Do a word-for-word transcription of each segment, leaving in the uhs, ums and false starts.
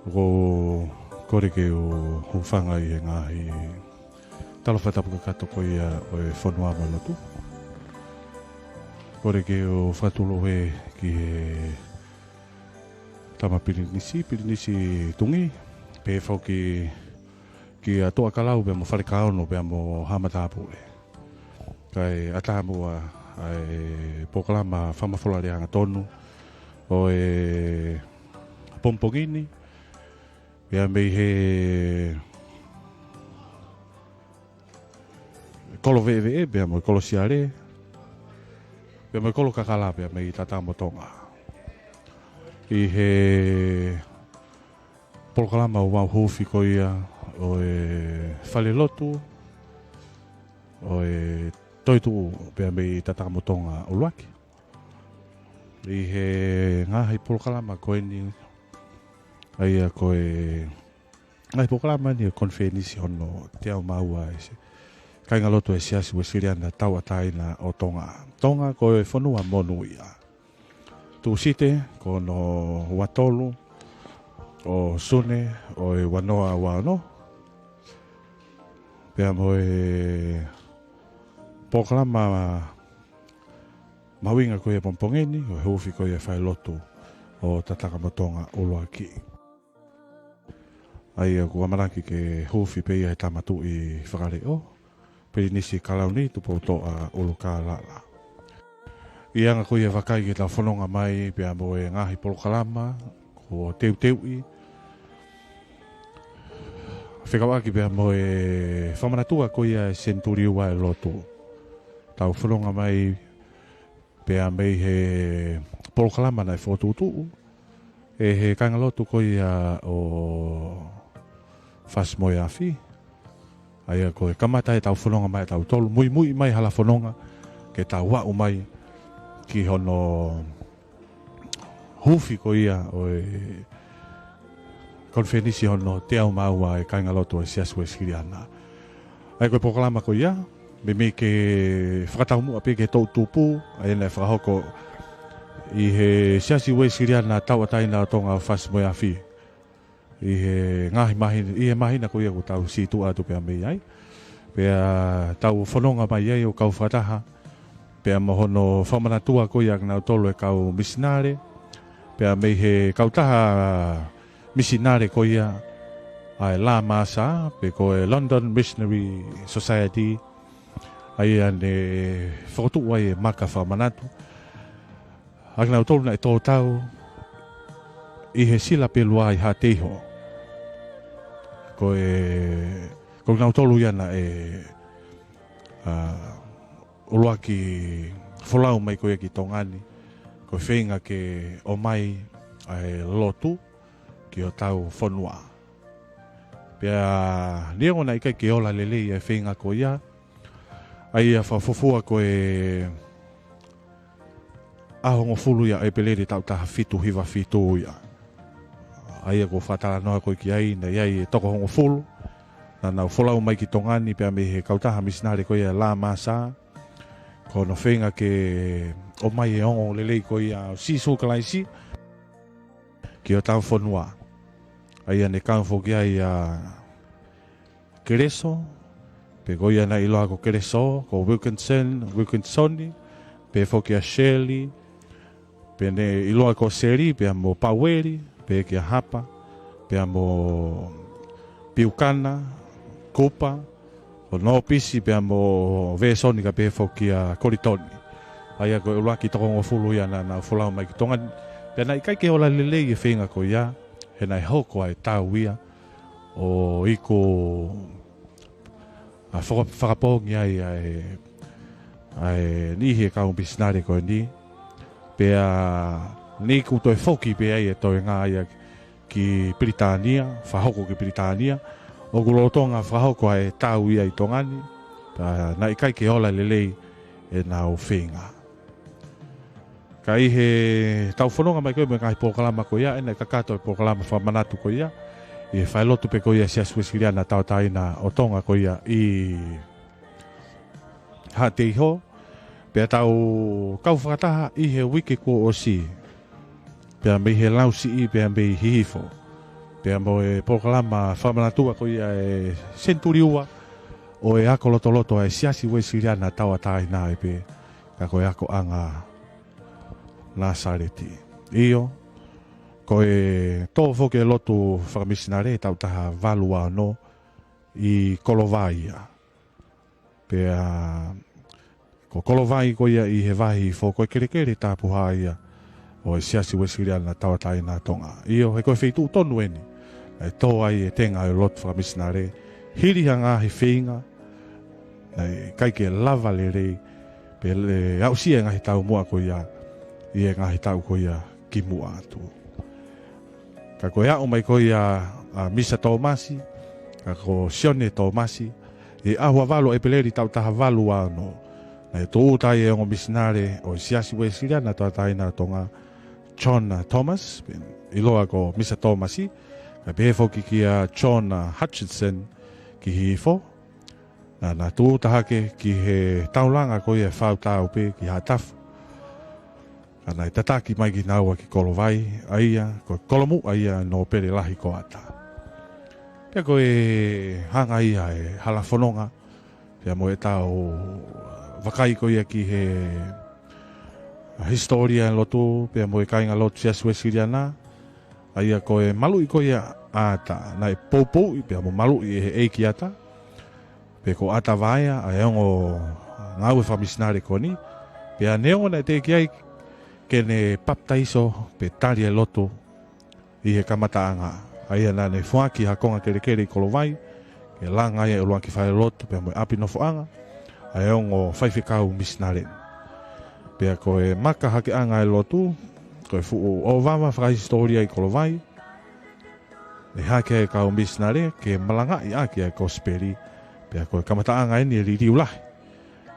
ʻOku ou kole ke u hūfanga ʻi he ngaahi tala fakatapu kakato ko ia ʻo e fonua mo e lotu. Kole ke u fakatulou hē ki he tama Pilinisi, Pilinisi Tungi, pehē foki kia Tuʻakalau pea mo Falekaono pea mo Haʻa Matāpule. Kae ʻatā muʻa ʻa e polokalama fakamafola lea hangatonu ʻo e pongipongi ni, pea mei he kolo Veʻeveʻe, pea mo e kolo Siale, pea mo e kolo Kakala, pea mei Tatamotonga. ʻI he polokalama ʻoku mau huufi ko ia ʻo e falelotu ʻo e toetuʻu pea mei Tatamotonga ʻUluaki. ʻI he ngaahi polokalama ko eni, ʻa ia ko e ngaahi polokalama ni ʻo e konifelenisi hono teau mā ua ʻa e si-, kāingalotu ʻo e Siasi Uēsiliana Tauʻatāina ʻo Tonga. Tonga ko e fonua monūʻia. Tūsite ko hono ua tolu ʻo Sune ʻo e ua noa ua ono. Pea mo e polokalama mahuʻinga ko ia pongipongi ni, ʻo e huufi ko ia e falelotu ʻo Tatamotonga ʻUluaki. ʻA ia ʻoku ʻamanaki ke huufi pē ia ʻe he Tama Tuʻi Fakaleʻo, Pilinisi Kalauni Tupoutoʻa ʻUlukālala. ʻI he anga ko ia e vakai ke tau fononga mai pea mo e ngaahi polokalama kuo teuteuʻi, fekauʻaki pea mo e fakamanatua ko ia e senituli ua ʻo e lotu. Tau fononga mai pea mei he polokalama naʻe fokotuʻutuʻu ʻe he kāingalotu ko ia ʻo Fasi mo e Afi. ʻA ia ko e kamata ʻetau fononga mai ʻatautolu, muimui mai hala fononga ke tau aʻu mai ki hono huufi ko ia ʻo e konifelenisi hono teau mā ua ʻa e kāingalotu ʻo e Siasi Uēsiliana. ʻA ia ko e polokalama ko ia, meimei ke fakataumuʻa pē ki he toʻutupu, ʻa ia naʻe fakahoko ʻi he Siasi Uēsiliana Tauʻatāina ʻo Tonga ʻo Fasi mo e Afi. ʻI he ngaahi māhina, ʻi he māhina ko ia kuo tau situʻa atu pea mei ai. Pea tau fononga mai ai ʻo kau fakataha pea mo hono fakamanatua ko ia ʻa kinautolu e kau misinale, pea mei he kautaha misinale ko ia ʻa e L M S, pe ko e London Missionary Society, ʻa ia ne fokotuʻu ai e maka fakamanatu ʻa kinautolu naʻe tō tau ʻi he Sila Pelua ʻi Haʻateiho. Ko e, ko kinautolu ia naʻe, ʻa, ʻuluaki folau mai ko ia ki Tonga ni, ko e feinga ke ʻomai ʻa e lotu ki hotau fonua. Pea neongo naʻe ʻikai ke ola lelei e feinga ko ia, ʻa ia fakafuofua ko e ʻaho hongofulu ia ʻo ʻEpeleli taʻu taha fitu hiva fitu ia. ʻA ia kuo fakatalanoa ko ē ki ai, naʻe ʻi ai e toko hongofulu naʻa nau folau mai ki Tonga ni pea mei he kautaha misinale ko ia L M S, ko hono feinga ke ʻomai e ongoongolelei ko ia ʻo Sīsū Kalaisi ki hotau fonua. ʻA ia ne kau foki ai ʻa Keleso, pe ko ia naʻe ʻiloa ko Keleso, ko Wilkinson, Wilkinson, pehē foki ʻa Shirley, pea ne ʻiloa ko Seli, pea mo Paueli, pehē kia Hapa, pea mo Piukana, Kupa, ko Nōpisi, pea mo Vesoni, kae pehē foki kia Kolitoni. ʻA ia ko e ʻuluaki toko hongofulu ia naʻa nau folau mai ki Tonga ni. Pea naʻe ʻikai ke ola lelei e feinga ko ia, he naʻe hoko ʻa e tau ia ʻo iku, ʻa, faka-, fakapoongi ai ʻa e, ʻa e niʻihi e kau misinale ko eni. Pea ne iku toe foki pē ai e toenga ia ki Pilitānia, fakahoko ki Pilitānia, ʻoku lolotonga fakahoko ʻa e tau ia ʻi Tonga ni, pea naʻe ʻikai ke ola lelei ʻenau feinga. Ka ʻi heʻetau fononga mai ko ē mo e ngaahi polokalama ko ia, ʻe naʻe kakato e polokalama fakamanatu ko ia ʻi he falelotu pē ko ia Siasi Uēsiliana Tauʻatāina ʻo Tonga ko ia ʻi Haʻateiho, pea tau kau fakataha ʻi he uike kuo ʻosi, pea mei he Lausiʻi, pea mei Hihifo. Pea mo e polokalama fakamanatua ko ia e senituli ua ʻo e ako lotoloto ʻa e Siasi Uēsiliana Tauʻatāina ʻa ē pē, ka ko e akoʻanga Nāsaleti. ʻIo, ko e tō foki e lotu fakamisinale taʻu taha valu ua ono ʻi Kolovai ia. Pea ko Kolovai ko ia ʻi he Vahe Hihifo ko e kelekele tapuhā ia ʻo e Siasi Uēsiliana Tauʻatāina ʻa Tonga. ʻIo, he ko e feituʻu tonu eni naʻe tō ai e tenga ʻo e lotu fakamisinale, hili ha ngaahi feinga naʻe ʻikai ke lava lelei, pe le aʻusia e ngaahi taumuʻa ko ia ʻi he ngaahi taʻu ko ia kimuʻa atu. Ka ko e aʻu mai ko ia ʻa Misa Tōmasi, ka ko Sione Tōmasi, ʻi he ʻaho ua valu ʻo ʻEpeleli taʻu taha valu ua ono, naʻe tūʻuta ai e ongo misinale ʻo e Siasi Uēsiliana Tauʻatāina ʻa Tonga, John Thomas, ʻiloa ko Misa Tōmasi, kae pehē foki kia John Hutchinson ki Hihifo. Naʻa na tūʻuta hake ki he taulanga ko ia ʻe fā tau pē ki Haʻatafu. Ka naʻe tataki mai kinaua ki Kolovai, ʻa ia ko e kolomuʻa ia ʻo Nōpele Lahi ko Ata. Pea ko e hanga ia e hala fononga, pea mo ʻetau vakai ko ia ki he hisitōlia ʻo e lotu, pea mo e kāingalotu Siasi Uēsiliana, ʻa ia ko e maluʻi ko ia ʻa Ata, naʻe poupouʻi pea mo maluʻi ʻe he ʻeiki Ata, pe ko Ata Vaea, ʻa e ongo ngāue fakamisinale ko eni, pea neongo naʻe teʻeki ai ke ne papitaiso pe tali e lotu ʻi he kamataʻanga, ʻa ia naʻa ne foaki ha konga kelekele ʻi Kolovai ke langa ai e ʻuluaki falelotu pea mo e ʻapi nofoʻanga ʻa e ongo faifekau misinale. Pea ko e maka hakeʻanga e lotu, ko e fuʻu ʻōvava fakahisitōlia ʻi Kolovai, ne hake ai e kau misinale ke malangaʻi ʻaki ʻa e kosipeli, pea ko e kamataʻanga eni e liliu lahi.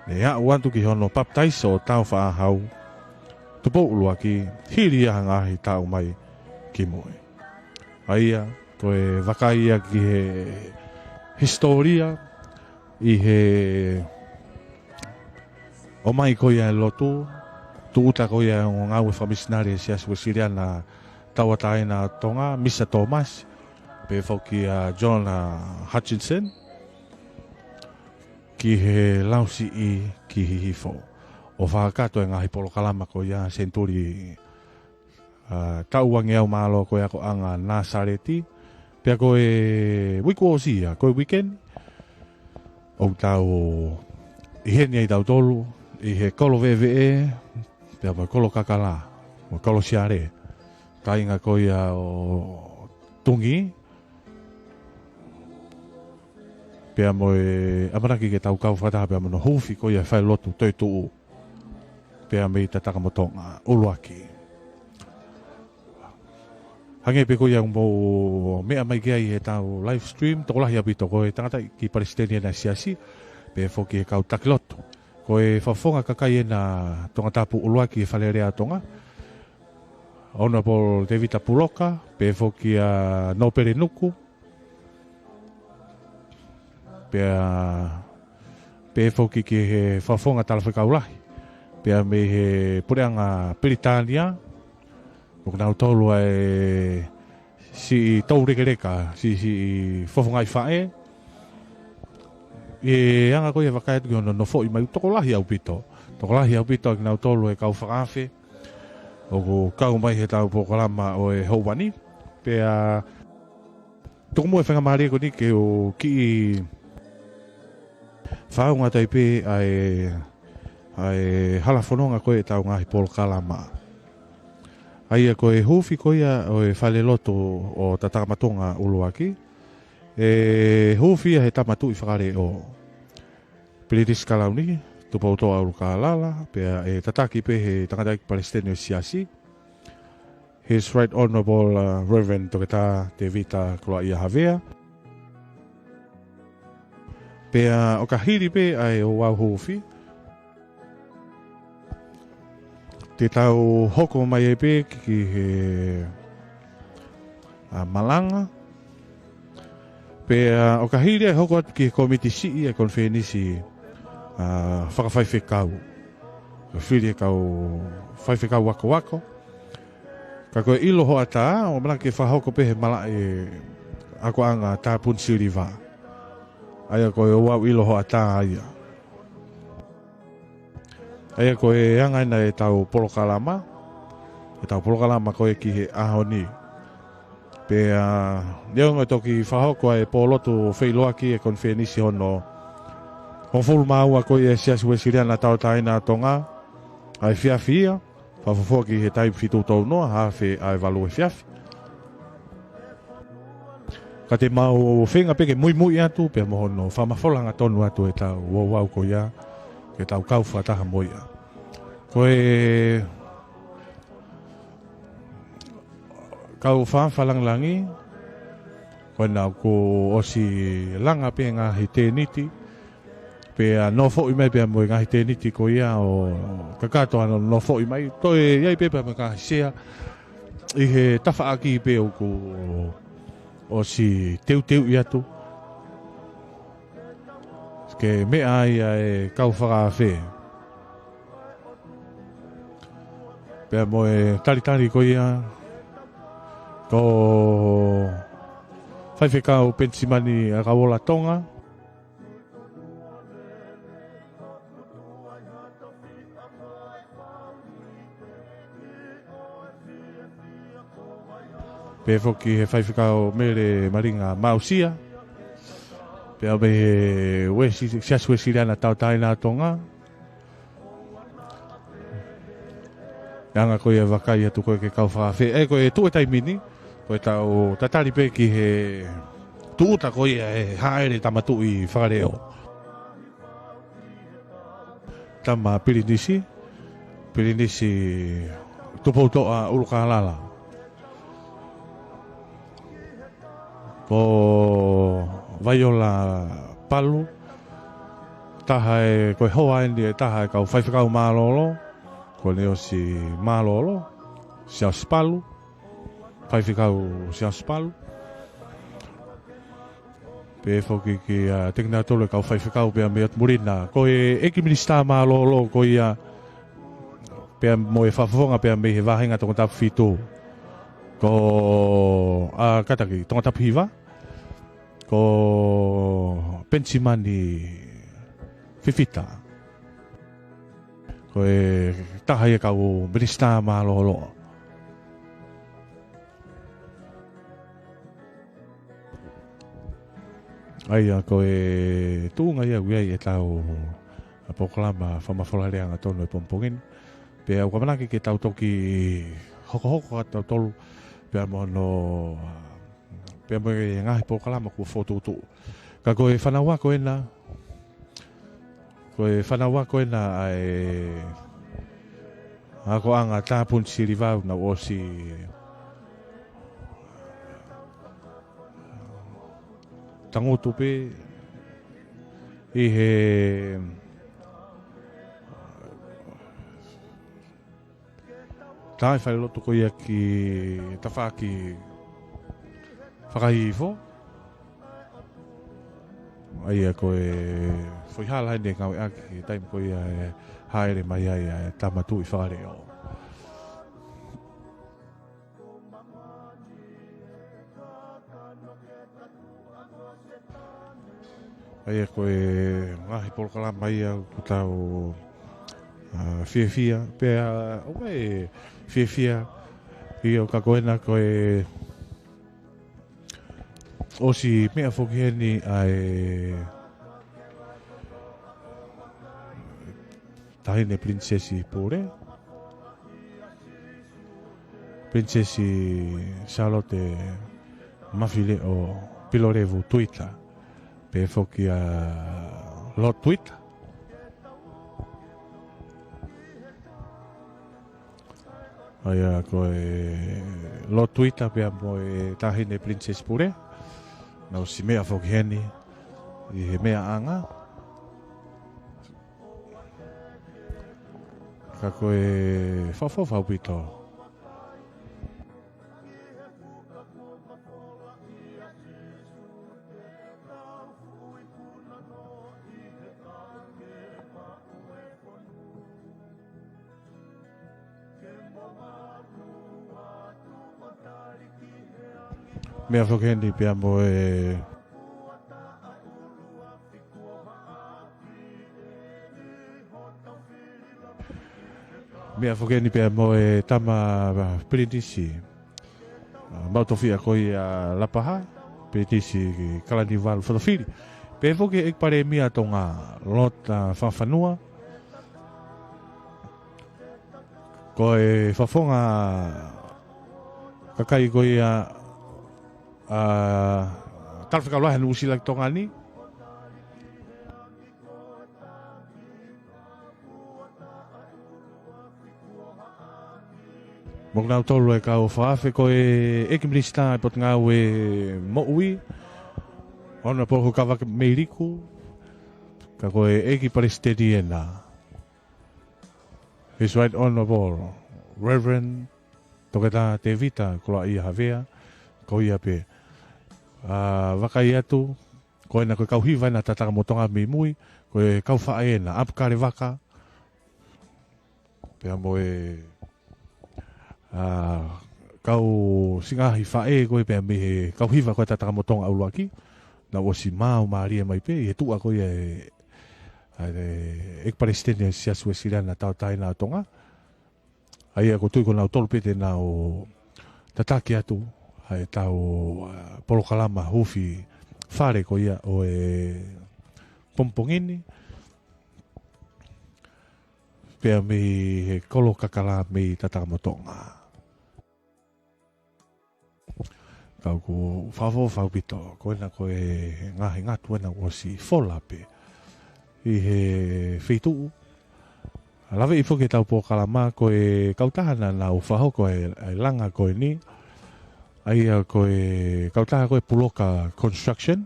Ne aʻu atu ki hono papitaiso ʻo Tāufaʻāhau, Tupou ʻUluaki, hili ia ha ngaahi taʻu mai ki mui. ʻA ia, ko e vakai ia ki he hisitōlia, ʻi he ʻomai ko ia e lotu, tūʻuta ko ia e ongo ngāue fakamisinale ʻa e Siasi Uēsiliana Tauʻatāina ʻa Tonga, Misa Tōmasi, pehē foki ʻa John, ʻa, Hutchinson, ki he Lausiʻi ki Hihifo, ʻo fakakakato e ngaahi polokalama ko ia senituli, ʻa, taʻu uangeau mālō ko e akoʻanga Nāsaleti. Pea ko e uike ʻosi ia, ko e weekend, ʻoku tau ʻi heni ai tautolu, ʻi he kolo Veʻeveʻe, pea mo e kolo Kakala, mo e kolo Siale, kāinga ko ia ʻo Tungi, pea mo e ʻamanaki ke tau kau fakataha pea mo hono huufi ko ia e falelotu toetuʻu pea mei Tataka mo Tonga, ʻUluaki. Hangē pē ko ia ʻoku mou meʻa mai ki ai heʻetau live stream, tokolahi ʻaupito ko e tangataʻeiki palesiteni ʻa e Siasi, pehē foki e kau taki lotu. Ko e fakafofonga kakai ʻena Tongatapu ʻUluaki ʻi he Fale Alea ʻa Tonga, Honourable Tevita Puloka, pehē foki ʻa Nōpele Nuku, pea pehē foki ki he fakafofonga talafekau lahi, pea mei he Puleʻanga Pilitānia, ʻoku nau tolu ʻa e siʻi toulekeleka, siʻi, siʻi fofongaʻi faʻē. ʻI he anga ko ia e vakai atu ki hono nofoʻi mai, tokolahi ʻaupito. Tokolahi ʻaupito ʻa kinautolu e kau fakaafe ʻoku kau mai heʻetau polokalama ʻo e houa ni. Pea tuku muʻa e faingamālie ko eni ke u kiʻi fakaʻaongaʻi atu ai pē ʻa e, ʻa e hala fononga ko ia ʻetau ngaahi polokalama. ʻA ia ko e huufi ko ia ʻo e falelotu ʻo Tataka mo Tonga ʻUluaki, ʻe huufi ia ʻe he Tama Tuʻi Fakaleʻo, Pilitisi Kalauni Tupoutoʻa ʻUlukalala, pea ʻe tataki pē ʻe he tangataʻeiki palesiteni ʻo e Siasi, His Right Honourable, uh, Reverend Toketā Tevita Koloaʻia Havea. Pea ʻo ka hili pē ʻa e ouau huufi, te tau hoko mai ai pē ki he, ʻa, malanga. Pea ʻo ka hili ʻa e hoko atu ki he kōmiti siʻi ʻa e konifelenisi, ʻa, fakafaifekau, ʻo fili e kau faifekau akoako, Ka ko e ʻilo hoʻatā, ʻoku ʻamanaki ke fakahoko pē he malaʻe akoʻanga tāpuni siliva. ʻA ia ko e ouau ʻilo hoʻatā ia. ʻA ia ko e anga ena ʻetau polokalama, ʻetau polokalama ko ē ki he ʻaho ni. Pea, neongo e toki fakahoko ʻa e pōlotu feʻiloaki e konifelenisi hono hongofulu mā ua ko ia e Siasi Uesiliana Tauʻatāina ʻo Tonga, ʻa e efiafi ia, fakafoki he taimi fitu tolu noa, haafe ʻa e valu efiafi. Ka te mau feinga pē ke muimui atu, pea mo hono fakamafola hangatonu atu ʻetau ouau ko ia, ke tau kau fakataha mo ia. Ko e kau fakalangilangi, ko ena kuo ʻosi langa pē ngaahi tēniti, pea nofoʻi mai pea mo e ngaahi tēniti ko ia ʻo kakato ʻa hono nofoʻi mai, toe ʻi ai pē pea mo e ngaahi sea ʻi he tafaʻaki pē ʻoku ʻosi teuteuʻi atu. Ke meʻa ai ʻa e kau fakaafe. Pea mo e talitali ko ia, ko Faifekau Penisimani ʻAkauola Tonga. Pea foki he Faifekau Mele Malinga Mausia. Pea mei he Uesi-, Siasi Uesiliana Tauʻatāina ʻo Tonga. Anga ko ia vakai atu ko ē ki he kau fakaafe. ʻE, ko e tuʻu e taimi ni, ko ʻetau tatali pē ki he tūʻuta ko ia e hāʻele Tama Tuʻi Fakaleʻo. Tama Pilinisi, Pilinisi Tupoutoʻa ʻUlukālala. Ko Vaiola Palu, taha e, ko e hoa eni e taha e kau faifekau mālōlō, kuo ne ʻosi mālōlō, Siaosi Palu, Faifekau Siaosi Palu. Pea foki ki, ʻa, tekina tolu e kau faifekau pea mei ʻOtu Muli na. Ko e ʻEiki Minisitā mālōlō ko ia pea mo e fakafofonga pea mei he vāhenga Tongatapu fitu. Ko, ʻa, kātaki, Tongatapu hiva. Ko Penisimani Fifita. Ko e taha ia e kau minisitā mālōlō. ʻA ia ko e tuʻunga ia ʻoku ʻi ai ʻetau polokalama fakamafola lea hangatonu he pongipongi ni. Pea ʻoku ʻamanaki ke tau toki hokohoko atu kitautolu pea mo hono, pea mo e ngaahi polokalama kuo fokotuʻutuʻu. Ka ko e fānau ako ena, ko e fānau ako ena ʻa e akoʻanga tāpuni siliva naʻe ʻosi tangutu pē ʻi he taʻefailotu ko ia ki tafaʻaki fakahihifo. ʻA ia ko e foʻi hala eni ʻe ngāueʻaki he taimi ko ia ʻe hāʻele mai ai ʻa e Tama Tuʻi Fakaleʻo. ʻA ia ko e ngaahi polokalama ia ʻoku tau, ʻa, fiefia, pea ʻoku ʻi ai e fiefia ʻi he ʻaho ko ena ko e ʻosi meʻa foki heni ʻa e Taʻahine Pilinisesi Pule, Pilinisesi Sālote Mafileʻo Pilolevu Tuita, pea foki ʻa Lord Tuita. ʻA ia ko e Lord Tuita pea mo e Taʻahine Pilinisesi Pule, naʻa nau ʻosi meʻa foki heni ʻi he meʻaʻanga. Ka ko e fakaʻofoʻofa ʻaupito. Meʻa foki eni pea mo e, meʻa foki eni pea mo e tama Pilinisi, ʻa, Maʻutofiʻa ko ia Lapaha, Pilinisi Kalaniuvalu Fotofili. Pea foki ʻEiki Palēmia Tonga, Lord, ʻa, Fakafanua. Ko e fakafofonga kakai ko ia, ʻa, Talafekau Lahi ʻa Nuʻusila ki Tonga ni. Mo kinautolu e kau fakaafe, ko e ʻEiki Minisitā ʻo e Potungāue Moʻui, Honourable Hukavake Meiliku, ka ko e ʻEiki Palesiteni ena, His Right Honourable Reverend Toketā Tēvita Koloaʻia Havea, ko ia pē. ʻA, vakai atu, ko ena ko e kau hiva ena Tatakamotonga mei mui, ko e kau faʻē ena, ʻApikalevaka, pea mo e, ʻa, kau siʻi ngaahi faʻē ko ē pea mei he kau hiva ko ē Tatakamotonga ʻuluaki, naʻa nau ʻosi maau mālie mai pē ʻi he tuʻa ko ia ʻe, ʻa e ʻEiki Palesiteni ʻo e Siasi Uēsiliana Tauʻatāina ʻo Tonga. ʻA ia ʻoku ou tui ko kinautolu pē te nau tataki atu ʻa e tau, ʻa, polokalama huufi fale ko ia ʻo e pongipongi ni, pea mei he Kolo Kakala mei Tatakamotonga. Ka ʻoku ou fakaʻofoʻofa ʻaupito, ko ena ko e ngaahi ngatu ena kuo ʻosi fola pē ʻi he feituʻu. Laveʻi foki ʻetau polokalama, ko e kautaha naʻa nau fakahoko e, e langa ko eni, ʻa ia ko e kautaha ko e Puloka Construction.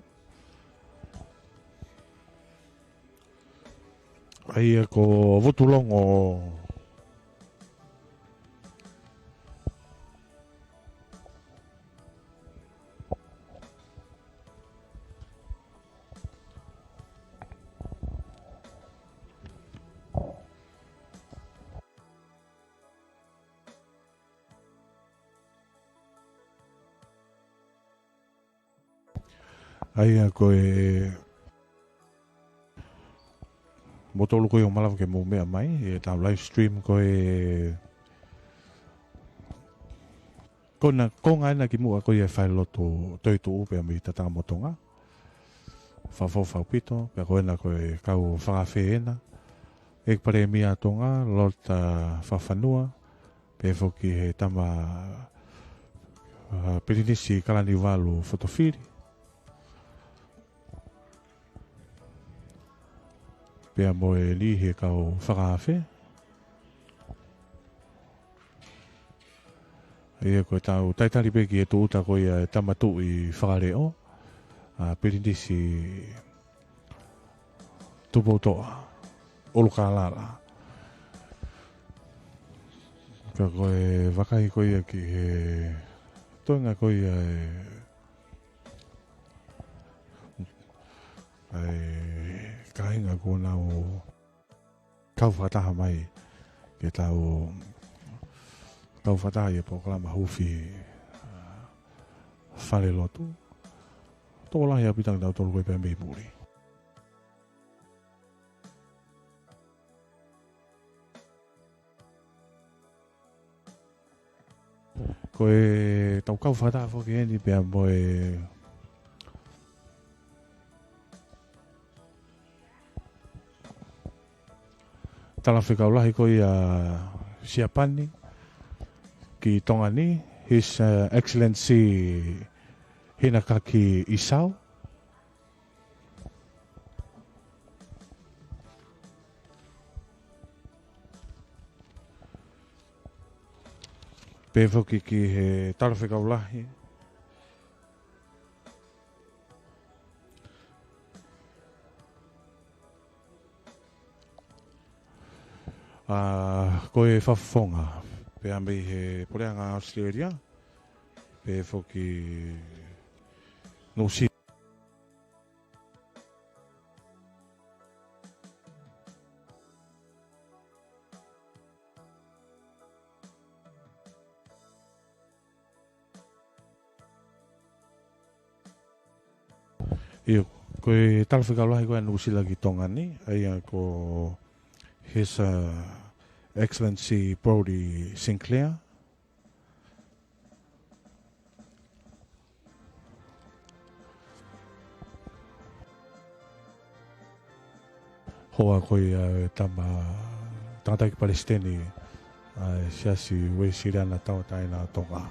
ʻA ia ko Vutulongo. ʻA ia ko e, mou tolu ko ē ʻo malava ke mou meʻa mai ʻi heʻetau live stream ko ē, ko ena, ko e ngaahi ena kimuʻa ko ia e falelotu toetuʻu pea mei Tatakamotonga. Fakaʻofoʻofa ʻaupito, pea ko ena ko e kau fakaafe ena, ʻEiki Palēmia Tonga, Lord, ʻa, Fakafanua, pea foki he tama, ʻa, Pilinisi Kalaniuvalu Fotofili, pea mo e niʻihi e kau fakaafe. ʻA ia ko ʻetau talitali pē ki he tūʻuta ko ia e Tama Tuʻi Fakaleʻo, ʻa, Pilinisi Tupoutoʻa ʻUlukālala. Ka ko e vakai ko ia ki he toenga ko ia e, e kāinga kuo nau kau fakataha mai ke tau kau fakataha ʻi he polokalama huufi, ʻa, falelotu. Tokolahi ʻaupito kinautolu ko ē pea mei muli. Ko ʻetau kau fakataha foki eni pea mo e Talafekau Lahi ko ia Siapani ki Tonga ni, His, uh, Excellency Hinakaki Isao. Pea foki ki he Talafekau Lahi ʻa, ko e Fakafofonga, pea mei he Puleʻanga ʻAositelēlia, pea foki Nuʻusila. ʻIo, ko e talafekau lahi ko ē ʻa Nuʻusila ki Tonga ni, ʻa ia ko His, uh, Excellency Brodie Sinclair. Hoa ko ia ʻa e tama, tangataʻeiki palesiteni ʻa e Siasi Uēsiliana Tauʻatāina ʻo Tonga.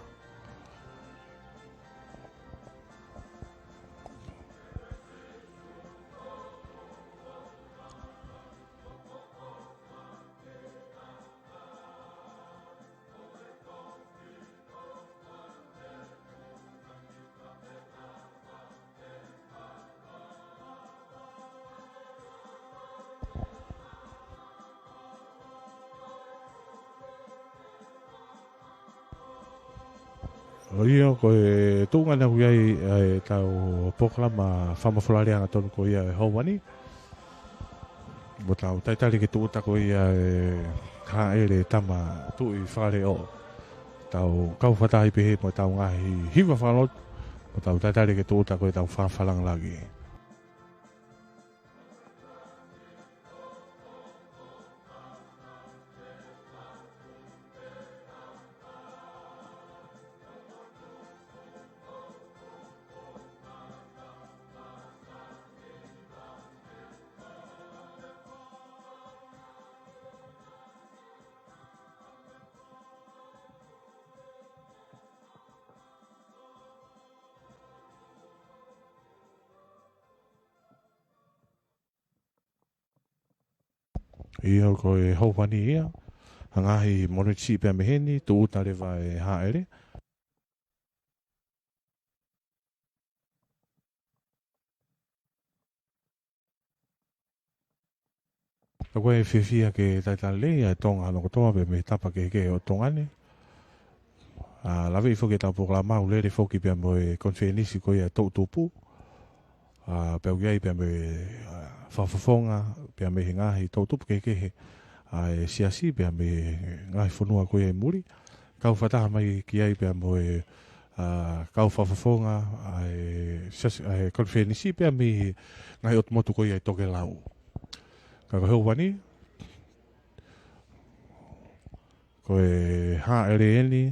ʻIo, ko e tuʻunga naʻa ʻoku ʻi ai ʻa ʻetau polokalama fakamafola lea hangatonu ko ia ʻo e houa ni. Mo tau talitali ke tūʻuta ko ia ʻe Haʻele Tama Tuʻifaleʻo. Tau kau fakataha ai pē he mo ʻetau ngaahi hiva fakalotu. Mo tau talitali ke tūʻuta ko ia ʻetau fakafakalangilaki. ʻIo, ko e houa ni ia, ʻa e ngaahi miniti siʻi pē mei heni, tūʻuta leva ʻe Haʻele. Ka ko e fiefia ke talitali lelei ʻa e Tonga hono kotoa pē mei he tapa kehekehe ʻo Tonga ni. ʻA, laveʻi foki ʻetau polokalama ʻo lele foki pea mo e konifelenisi ko ia ʻa e toʻutupu. ʻA, pea ʻoku ʻi ai pea mo e, ʻa, fakafofonga, pea mei he ngaahi toʻutupu kehekehe ʻa e siasi, pea mei he ngaahi fonua ko ia ʻi muli. Kau fakataha mai ki ai pea mo e, ʻa, kau fakafofonga ʻa e siasi, ʻa e konifelenisi, pea mei he ngaahi ʻotu motu ko ia ʻi tokelau. Ka ko e houa ni, ko e Haʻele eni,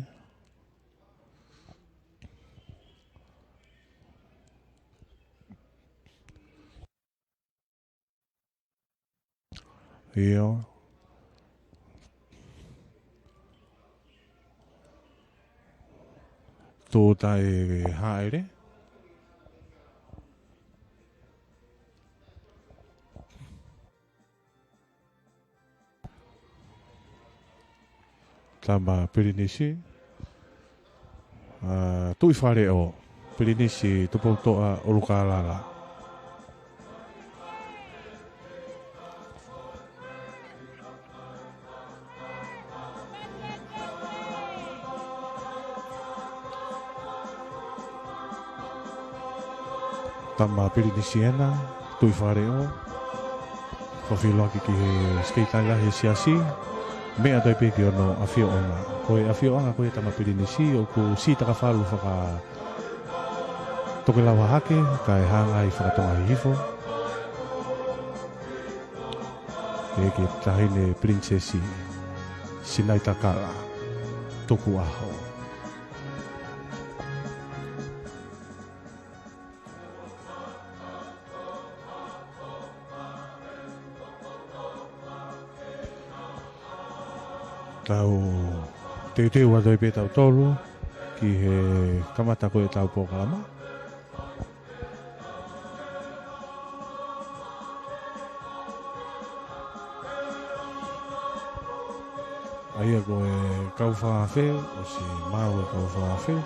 ʻio. Tūʻuta ʻe Haʻele. Tama Pilinisi, ʻa, Tuʻifaleʻo, Pilinisi Tupoutoʻa ʻUlukalala. Tama Pilinisi ena, Tuʻifaleʻo. Fakafeʻiloaki ki he Sekelitali Lahi ʻo e Siasi, meʻa atu ai pē ki hono ʻafioʻanga. Ko e ʻafioʻanga ko ia Tama Pilinisi, ʻoku siʻi takafalu fakatokelau hahake, kae hanga ai fakatonga hihifo. ʻEiki Taʻahine Pilinisesi Sinaitakala Tukuʻaho. Tau teuteu atu ai pē tautolu ki he kamata ko ē ʻetau polokalama. ʻA ia ko e kau fakaafe, ʻosi maʻu e kau fakaafe.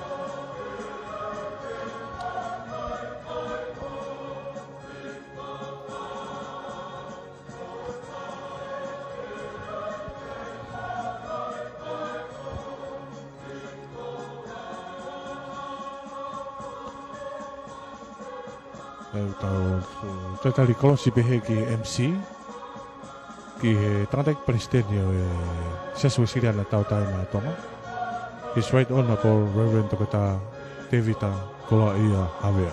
ʻE, tau, tau talitali kolosi pē he ki he M C, ki he tangataʻeiki palesiteni ʻo e Siasi Uēsiliana Tauʻatāina ʻo Tonga, His Right Honourable Reverend Toketā Tēvita Koloaʻia Havea.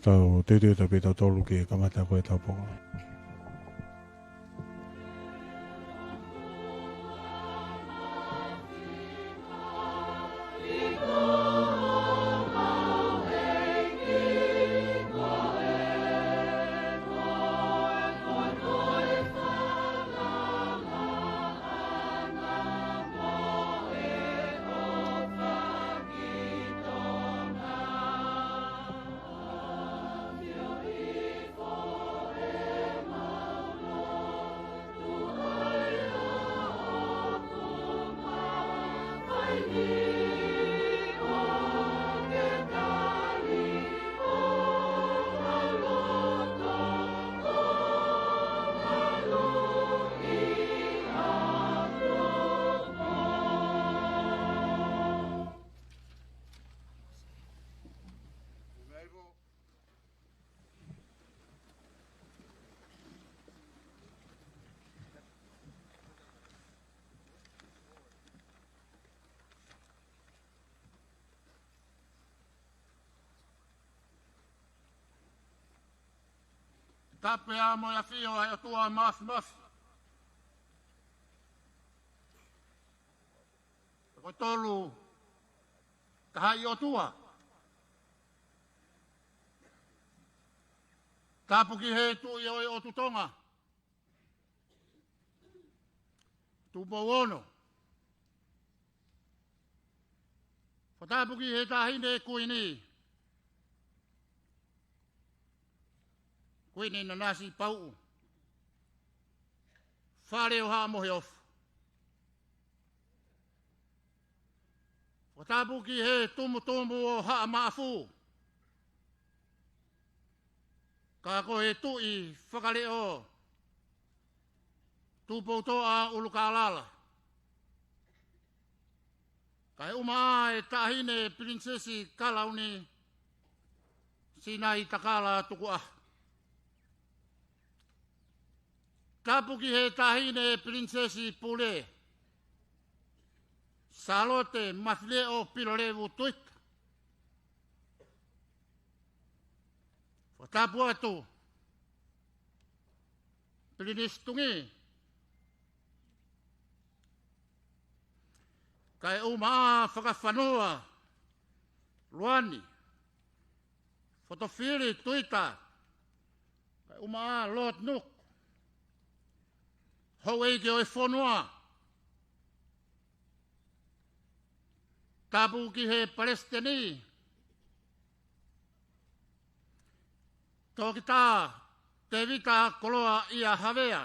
Tau teuteu atu pē tautolu ke kamata ko ē ʻetau pō. Tapu ʻa e ʻAfio ʻa e ʻOtua Māfimafi. Ko e tolu, tahaʻi ʻotua. Tapu ki he Tuʻi ʻo e ʻOtu Tonga, Tupou Ono. Fakatapu ki he Taʻahine Kuini, Kuini Nanasipauʻu, Fale ʻo Haʻa Moheofo. Fakatapu ki he Tumutumu ʻo Haʻa Maʻafu, ka ko e Tuʻi Fakaleʻo, Tupoutoʻa ʻUlukalala. Kae ʻumaʻā e Taʻahine Pilinisesi Kalauni, Sinaitakala Tukuʻaho. Tapu ki he Taʻahine Pilinisesi Pule, Sālote Mafileʻo Pilolevu Tuita. Fakatapu atu, Pilinisi Tungi, kae ʻumaʻā Fakafanua Luani, Fotofili Tuita, kae ʻumaʻā Lord Nuku, houʻeiki ʻo e fonua. Tapu ki he Palesiteni, Toketā Tēvita Koloaʻia Havea,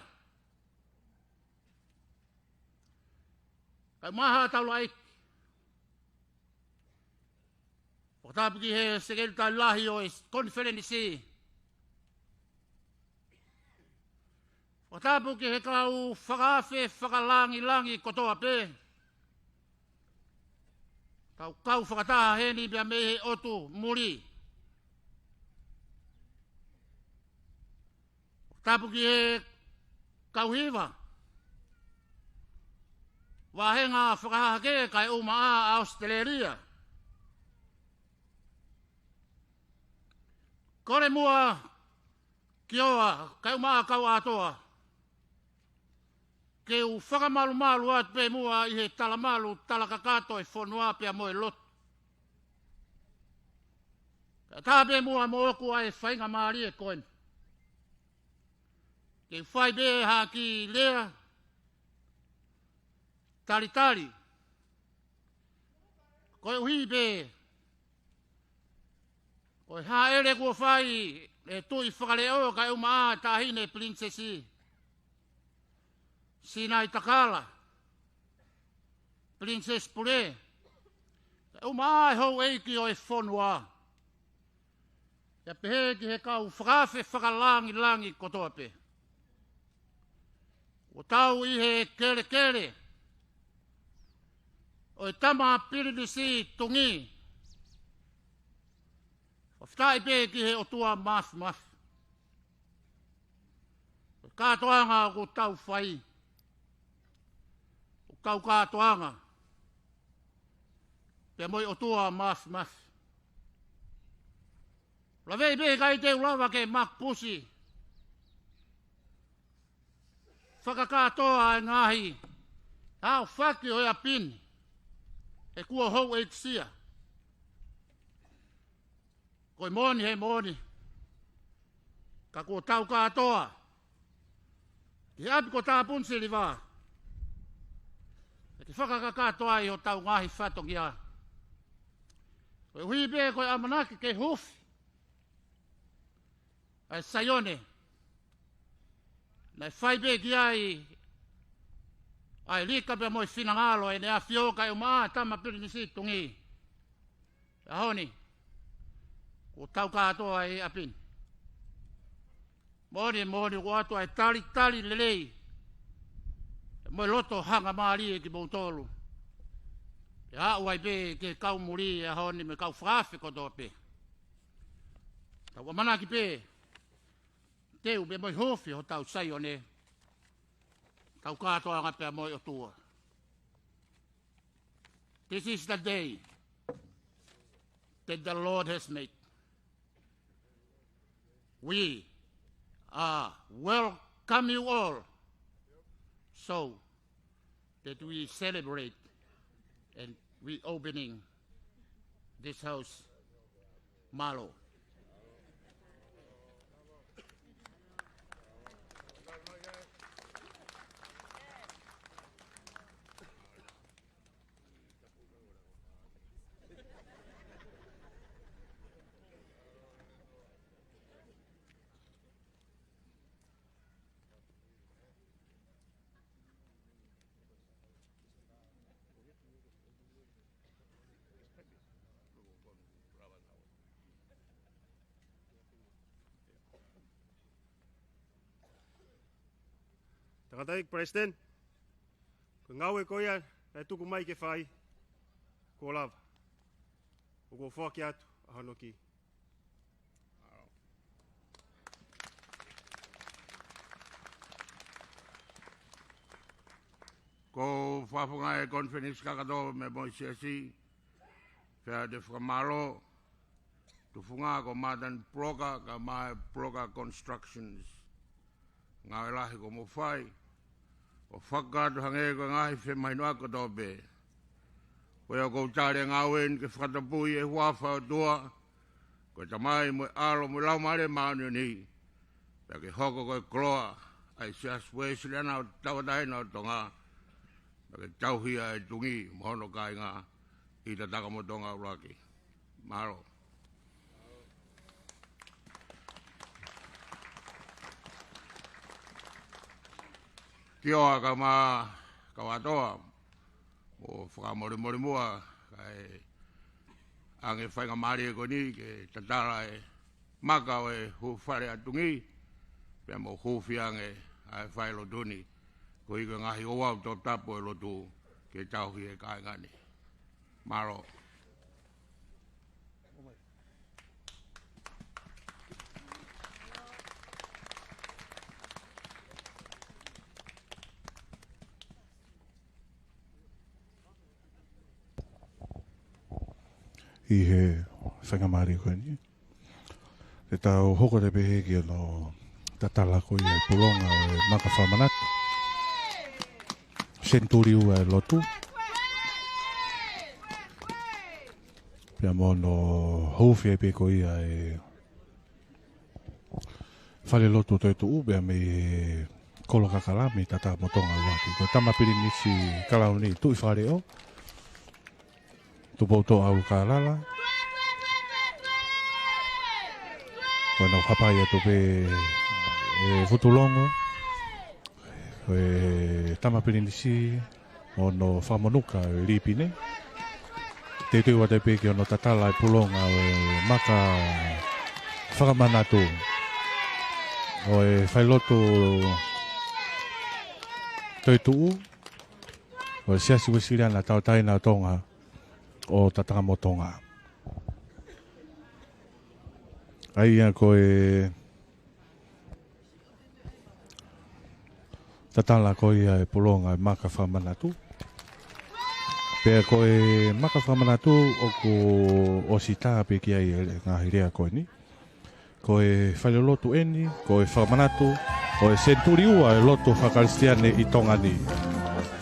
kae ʻumaʻā Haʻa Taulaʻeiki. Fakatapu ki he Sekelitali Lahi ʻo e Konifelenisi. Fakatapu ki he kau fakaafe fakalāngilangi kotoa pē, kau kau fakataha heni pea mei he ʻotu muli. Fakatapu ki he kau hiva, vāhenga fakahahake kae ʻumaʻā ʻa ʻAositelēlia. Kole muʻa ki ʻOa kae ʻumaʻā Kauʻātoa, ke u fakamalumalu atu pē muʻa ʻi he talamalu talakakato e fonua pea mo e lotu. Kae ʻatā pē muʻa moʻoku ʻa e faingamālie ko eni, ke u fai pē ha kiʻi lea talitali, koeʻuhi pē ko e hāʻele kuo fai ʻe he Tuʻi Fakaleʻo kae ʻumaʻā Taʻahine Pilinisesi Sinaitakala, Pilinisesi Pule, kae ʻumaʻā e houʻeiki ʻo e fonua, pea pehē ki he kau fakaafe fakalāngilangi kotoa pē. Kuo tau ʻi he kelekele ʻo e tama Pilinisi Tungi. Fakafetaʻi pē ki he ʻOtua Māfimafi. Ko e kātoanga ʻoku tau fai, ko e kau kātoanga pea mo e ʻOtua Māfimafi. Laveʻi pē ʻikai te u lava ke makupusi fakakātoa e ngaahi aofaki ʻo e ʻapi ni he kuo houʻeikisia. Ko e moʻoni he moʻoni, ka kuo tau kātoa ki he ʻapi ko Tāpuni Siliva, ke fakakakato ai hotau ngaahi fatongia. Koeʻuhi pē ko e ʻamanaki ke huufi ʻa e Saione naʻe fai pē ki ai ʻa e lika pea mo e finangalo ʻEne ʻAfio kae ʻumaʻā e tama Pilinisi Tungi. ʻAho ni, kuo tau kātoa e ʻapi ni. Moʻoni, moʻoni, ʻoatu ʻa e talitali lelei mo e loto hangamālie kimoutolu, pea aʻu ai pē ki he kau muli he ʻaho ni mo e kau fakaafe kotoa pē. Tau ʻamanaki pē, teu pē mo e huufi hotau Saione, tau kātoanga pea mo e ʻOtua. This is the day that the Lord has made. We are welcome you all, so that we celebrate and reopening this house. Mālō. Tangataʻeiki Palesiteni, ko e ngāue ko ia naʻe tuku mai ke fai, kuo lava. ʻOku ou foaki atu ʻa hono kī. Ko e fakafofonga e konifelenisi kakato mei he Siasi, pea te u fakamālō, tufunga ko Martin Broker, kae ʻumaʻā e Broker Constructions. Ngāue lahi kuo mou fai, ʻo fakakakato hangē ko e ngaahi femahinoʻaki kotoa pē. Ko ia ʻoku ou tali e ngāue ni ke fakatapui ʻi he huafa ʻo e ʻOtua, ko e Tamai mo e ʻAlo mo e Laumālie Māʻoniʻoni, pea ke hoko ko e koloa ʻa e Siasi Uēsiliana Tauʻatāina ʻo Tonga, pea ke tauhi ʻa e tuʻunga mo hono kāinga ʻi Tatakamotonga ʻUluaki. Mālō. Kiʻi ʻoatu ʻa e kau ʻatoa, mo fakamolemole muʻa, kae ʻange faingamālie ko eni ke tatala e maka ʻo e hū fale ʻa Tungi, pea mo hūfia ange ʻa e fai lotu ni, koeʻuhi ko e ngaahi ouau toputapu ʻo e lotu ke tauhi e kāinga ni. Mālō. ʻI he faingamālie ko eni, te tau hoko atu pē ki hono tatala ko ia e pulonga ʻo e maka fakamanatu, senituli ua e lotu, pea mo hono hūfia pē ko ia e falelotu toetuʻu pea mei he kolo kakala mei Tatakamotonga ʻUluaki. Ko Tama Pilinisi Kalauni Tuʻi Fakaleʻo, Tupoutoʻa ʻUlukālala. Ko ʻenau hapai atu pē e vutulongo, e Tama Pilinisi, hono fakamonuka e lipine. Teuteu atu pē ki hono tatala e pulonga ʻo e maka fakamanatu ʻo e falelotu toetuʻu ʻo e Siasi Uēsiliana Tauʻatāina ʻo Tonga ʻo Tatakamotonga. ʻA ia ko e tatala ko ia e pulonga e maka fakamanatu. Pea ko e maka fakamanatu ʻoku ʻosi tā pē ki ai e ngaahi lea ko eni. Ko e falelotu eni, ko e fakamanatu ʻo e senituli ua e lotu fakakalisitiane ʻi Tonga ni.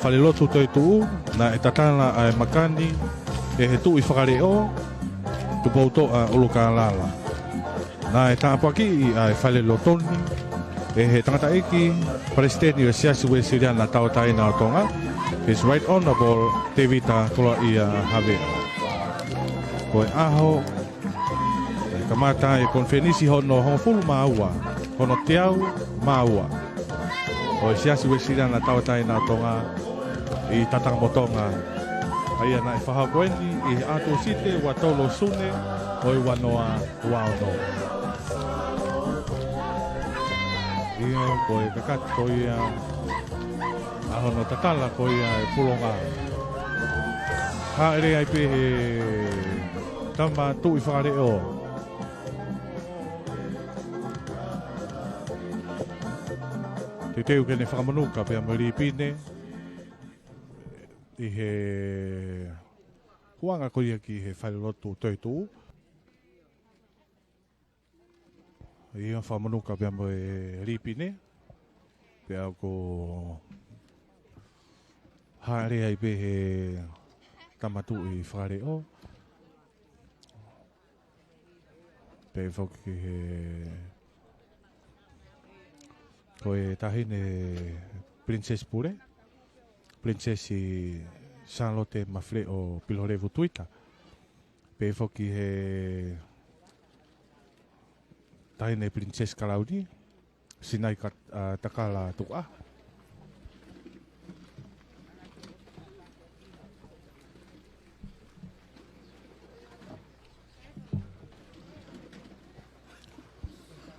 Falelotu toetuʻu, naʻe tatala ʻa e maka ni ʻe he Tuʻi Fakaleʻo, Tupoutoʻa ʻUlukālala. Naʻe tāpuakiʻi ʻa e falelotu ni ʻe he tangataʻeiki Palesiteni ʻo e Siasi Uēsiliana Tauʻatāina ʻo Tonga, His Right Honourable Tevita Koloaʻia Havea. Ko e ʻaho ʻe kamata e konifelenisi hono hongofulu mā ua, hono teau mā ua ʻo e Siasi Uēsiliana Tauʻatāina ʻo Tonga ʻi Tatakamotonga. ʻA ia naʻe fakahoko eni ʻi he ʻaho Tūsite, ua tolu Sune, ʻo e ua noa ua ono. ʻA ia ko e kakato ia ʻa hono tatala ko ia e pulonga. Hāʻele ai pē he Tama Tuʻi Fakaleʻo. Teuteu ke ne fakamonuka pea mo e lipine ʻi he huanga ko ia ki he falelotu toetuʻu. ʻA ia fakamonuka pea mo e lipine. Pea ʻoku hāʻele ai pē he Tama Tuʻi Fakaleʻo. Pehē foki he ko e taʻahine Princess Pule, Princess Sālote Mafileʻo Pilolevu Tuita. Pehē foki he taʻahine Princess Kalauni, Sinai Kat-, ā, Takala Tukuʻaho.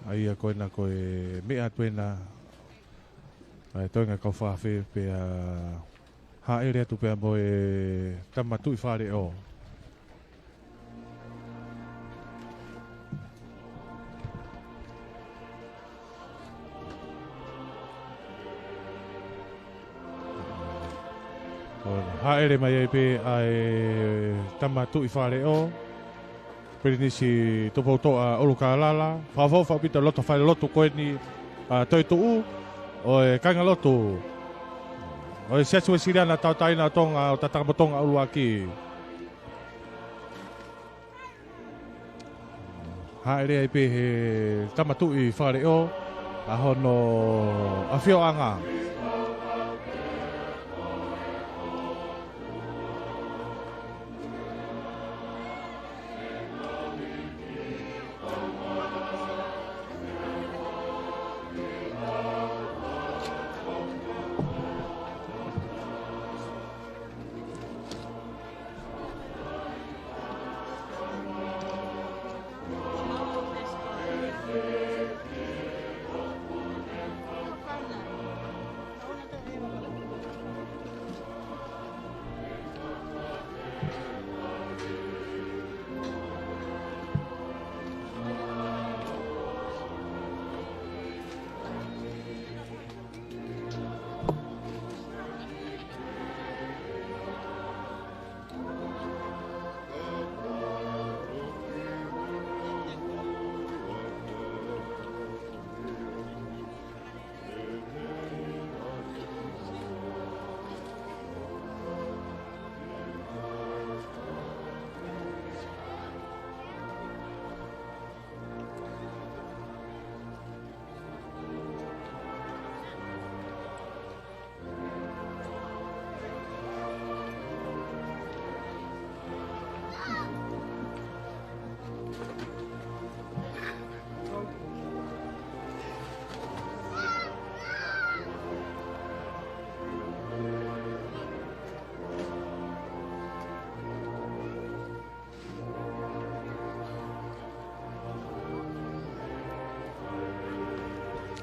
ʻA ia ko ena ko e meʻa atu ena, ʻa e toenga kau fakaafeʻi pea hāʻele atu pea mo e Tama Tuʻi Fakaleʻo. Hāʻele mai ai pē ʻa e Tama Tuʻi Fakaleʻo, Pilinisi Tupoutoʻa ʻUlukālala, fakaʻofoʻofa ʻaupito loto falelotu ko eni, ā, toetuʻu ʻo e kāingalotu ʻo e Siasi Uēsiliana Tauʻatāina ʻo Tonga ʻo Tatakamotonga ʻUluaki. Hāʻele ai pē he Tama Tuʻi Fakaleʻo ʻa hono ʻafioʻanga.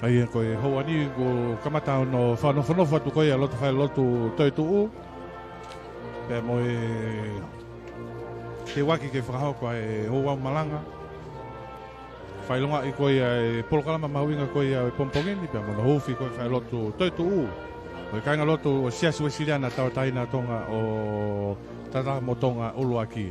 ʻA ia ko e houa ni kuo kamata hono fakanofonofo atu ko ia loto falelotu toetuʻu. Pea mo e teuaki ke fakahoko ʻa e ouau malanga. Fakaʻilongaʻi ko ia e polokalama mahuʻinga ko ia ʻo e pongipongi ni, pea mo hono huufi ko e falelotu toetuʻu ʻo e kāingalotu ʻo e Siasi Uēsiliana Tauʻatāina ʻo Tonga ʻo Tatakamotonga ʻUluaki.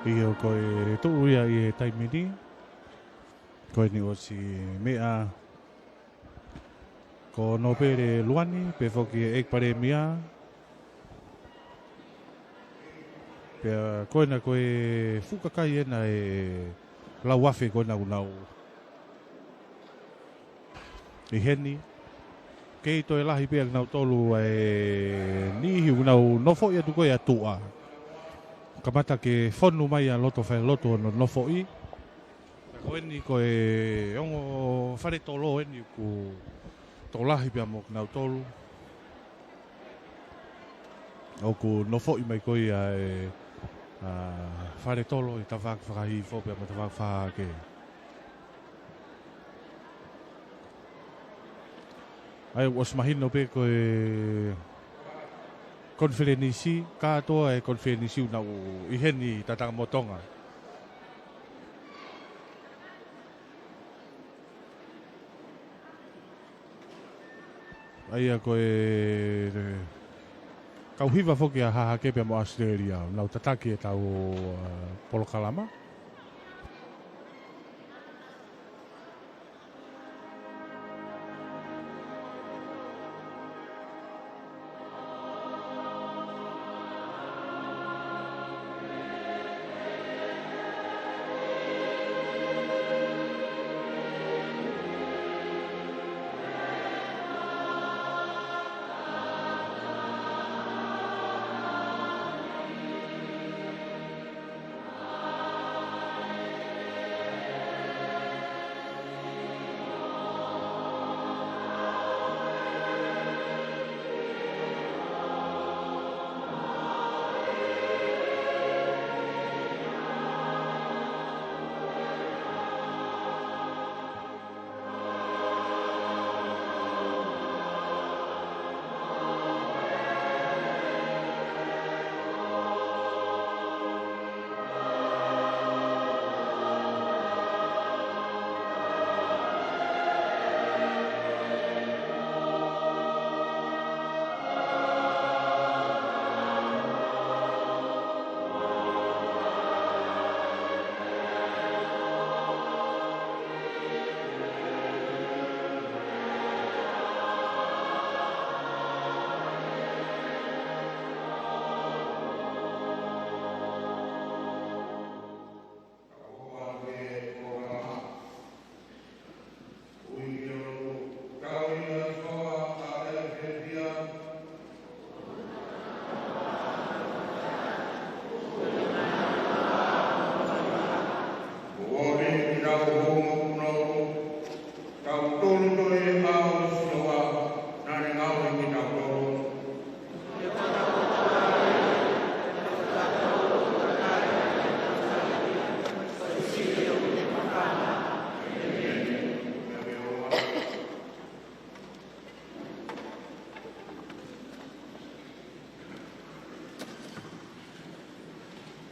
ʻIo, ko e tuʻu ia ʻi he taimi ni. Ko eni ʻosi meʻa ko Nōpele Luani, pehē foki ʻe he ʻEiki Palēmia. Pea ko ena ko e fuʻu kakai ena ʻe lau afe ko ena ʻoku nau ʻi heni. Kei toe lahi pē ʻa kinautolu ʻa e niʻihi ʻoku nau nofoʻi atu ko ē ʻa tuʻa. Kamata ke fonu mai ʻa loto fai loto ʻo nofoʻi. Ka ko eni ko e ongo fale tolo eni ʻoku tokolahi pea mo kinautolu ʻoku nofoʻi mai ko ia ʻa e, ʻa, fale tolo ʻi he tafaʻaki fakahihifo pea mo e tafaʻaki fakahahake. ʻA ia ʻoku ʻosi mahino pē ko e konifelenisi, kātoa e konifelenisi ʻoku nau ʻi heni tatanga mo Tonga. ʻA ia ko e kau hiva foki ʻa Hahake pea mo ʻAositelēlia, nau tataki ʻetau, ʻa, polokalama.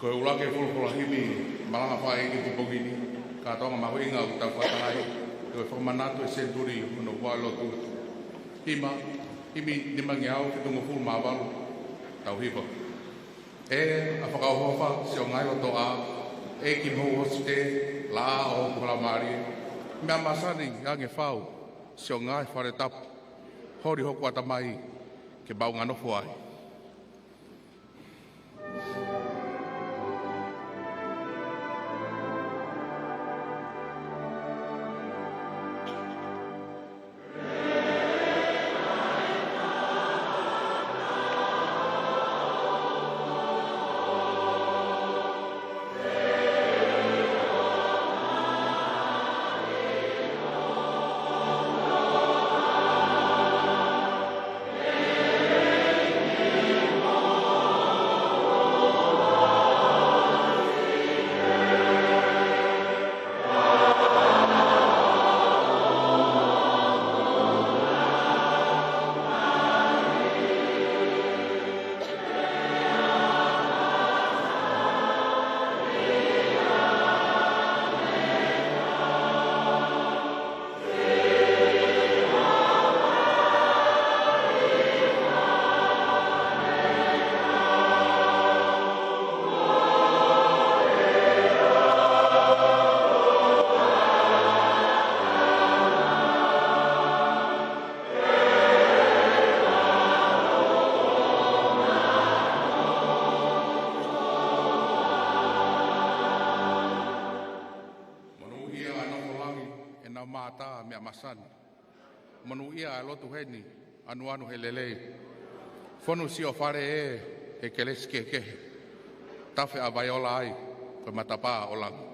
Ko e ʻuluaki folofola himi malanga fakaʻeiki ʻi he pongipongi ni, kātoanga mahuʻinga ʻoku tau fakatahaʻi, ko e fakamanatu e senituli hono ua lotu. Himi, himi nimangeau fitungofulu mā valu, tau hiva. ʻE ʻa fakaʻofoʻofa, siʻo ngaahi lotoʻā, ʻEiki mo hosite, laʻā ʻo hoku laumālie, meʻa masani ange fau, siʻo ngaahi fale tapu, holi hoku ʻatamai, ke mau ʻalu ʻo nofo ai. Mātā meʻa masani. Monūʻia ʻa e lotu heni, anuanu he lelei. Fonu siʻo fale ē, he kelesi kehekehe. Tafe ʻa Vaiola ai, ko e matapā ʻo langi.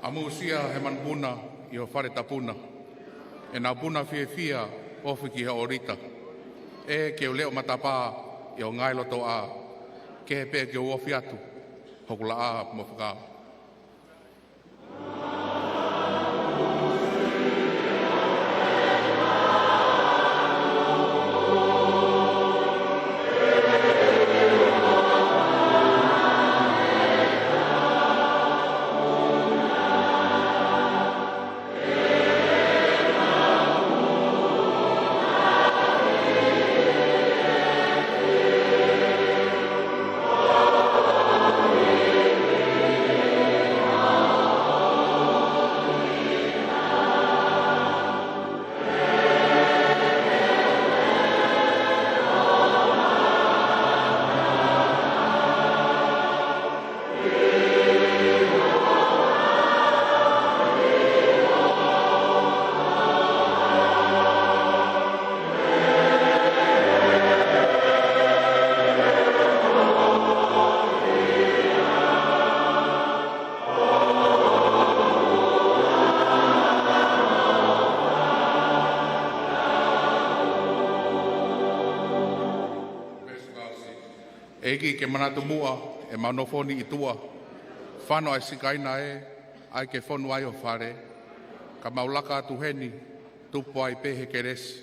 ʻAmusia he manupuna ʻi ho fale tapu na, ʻenau puna fiefia ofi ki he ʻōlita. ʻE ke u leʻo matapā ʻi ho ngaahi lotoʻā, kehe pē ke u ofi atu hoku laʻā mo fakaava. ʻEiki, ke manatu muʻa ʻemau nofo ni ʻi tuʻa. Fano ʻa e sikaina ē, ʻai ke fonu ai ho fale. Ka mau laka atu heni, tupu ai pē he kelesi.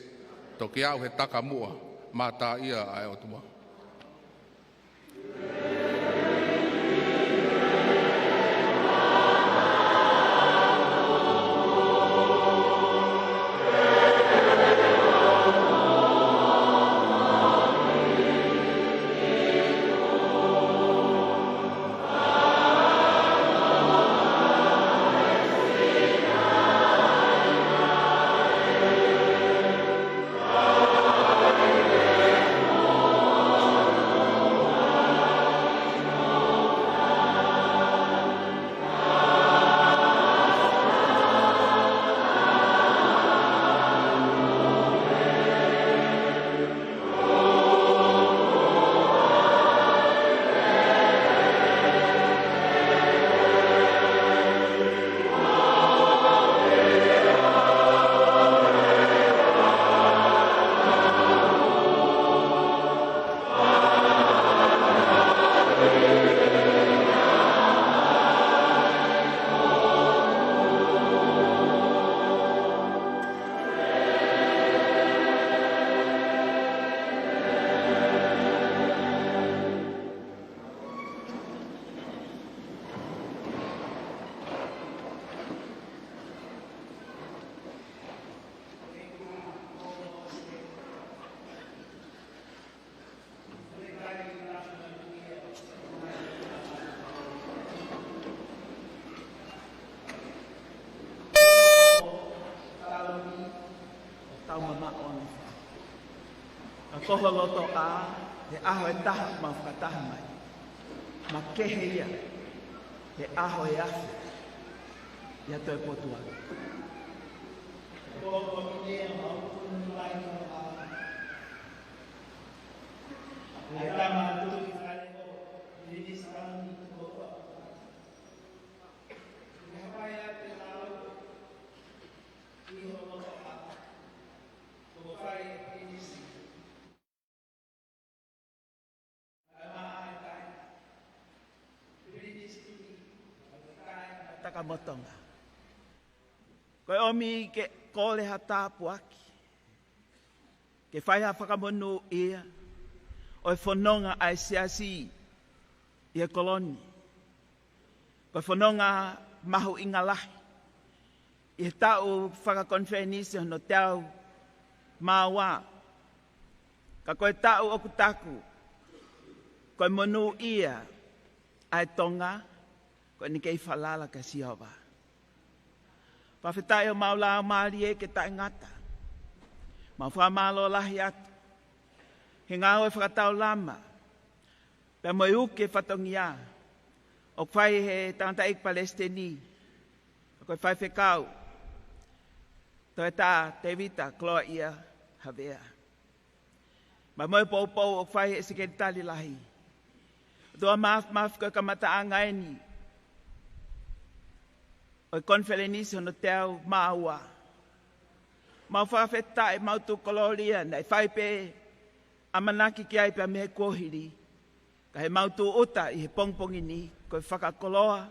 Toki aʻu he taka muʻa, mātā ia ʻa e ʻOtua. Tau mamaʻo ange. Ka ko ho lotoʻā, he ʻaho ʻe taha ʻoku mau fakataha mai, ma kehe ia he ʻaho ʻe afe ʻi ha toe potu ange. Ko ho ʻi he mau kunu mai no a ʻAi tama atu ki fale o Pilinisi Tauni Tukotoa. Ke hapai atu e lau ki ho loto ʻa. Ko fai e Pilinisi. Ema ai kai. Pilinisi Tukotoa. Takamotonga. Ko e ʻomi ke kole ha tāpuaki. Ke fai ha fakamonūʻia ʻo e fononga ʻa e Siasi ʻi he kolo ni. Ko e fononga mahuʻinga lahi ʻi he taʻu fakakonifelenisi hono teau mā ua. Ka ko e taʻu ʻoku taku, ko e monūʻia ʻa e Tonga, ko ʻene kei falala kia Sihova. Fakafetaʻi ʻo mau laumālie ke taʻengata. Mau fakamālō lahi atu he ngāue fakataulama pea mo e uke fatongia ʻoku fai he tangataʻeiki palesiteni, ko e faifekau, Toeta Tevita Koloaʻia Havea. Pea mo e poupou ʻoku fai he sekelitali lahi. ʻOtua Māfimafi, ko e kamataʻanga eni ʻo e konifelenisi hono teau mā ua. Mau fakafetaʻi, mau tuku kolōlia, naʻe fai pē ʻamanaki ki ai pea mei he kuohili. Ka ʻi heʻemau tūʻuta ʻi he pongipongi ni, ko e fakakoloa,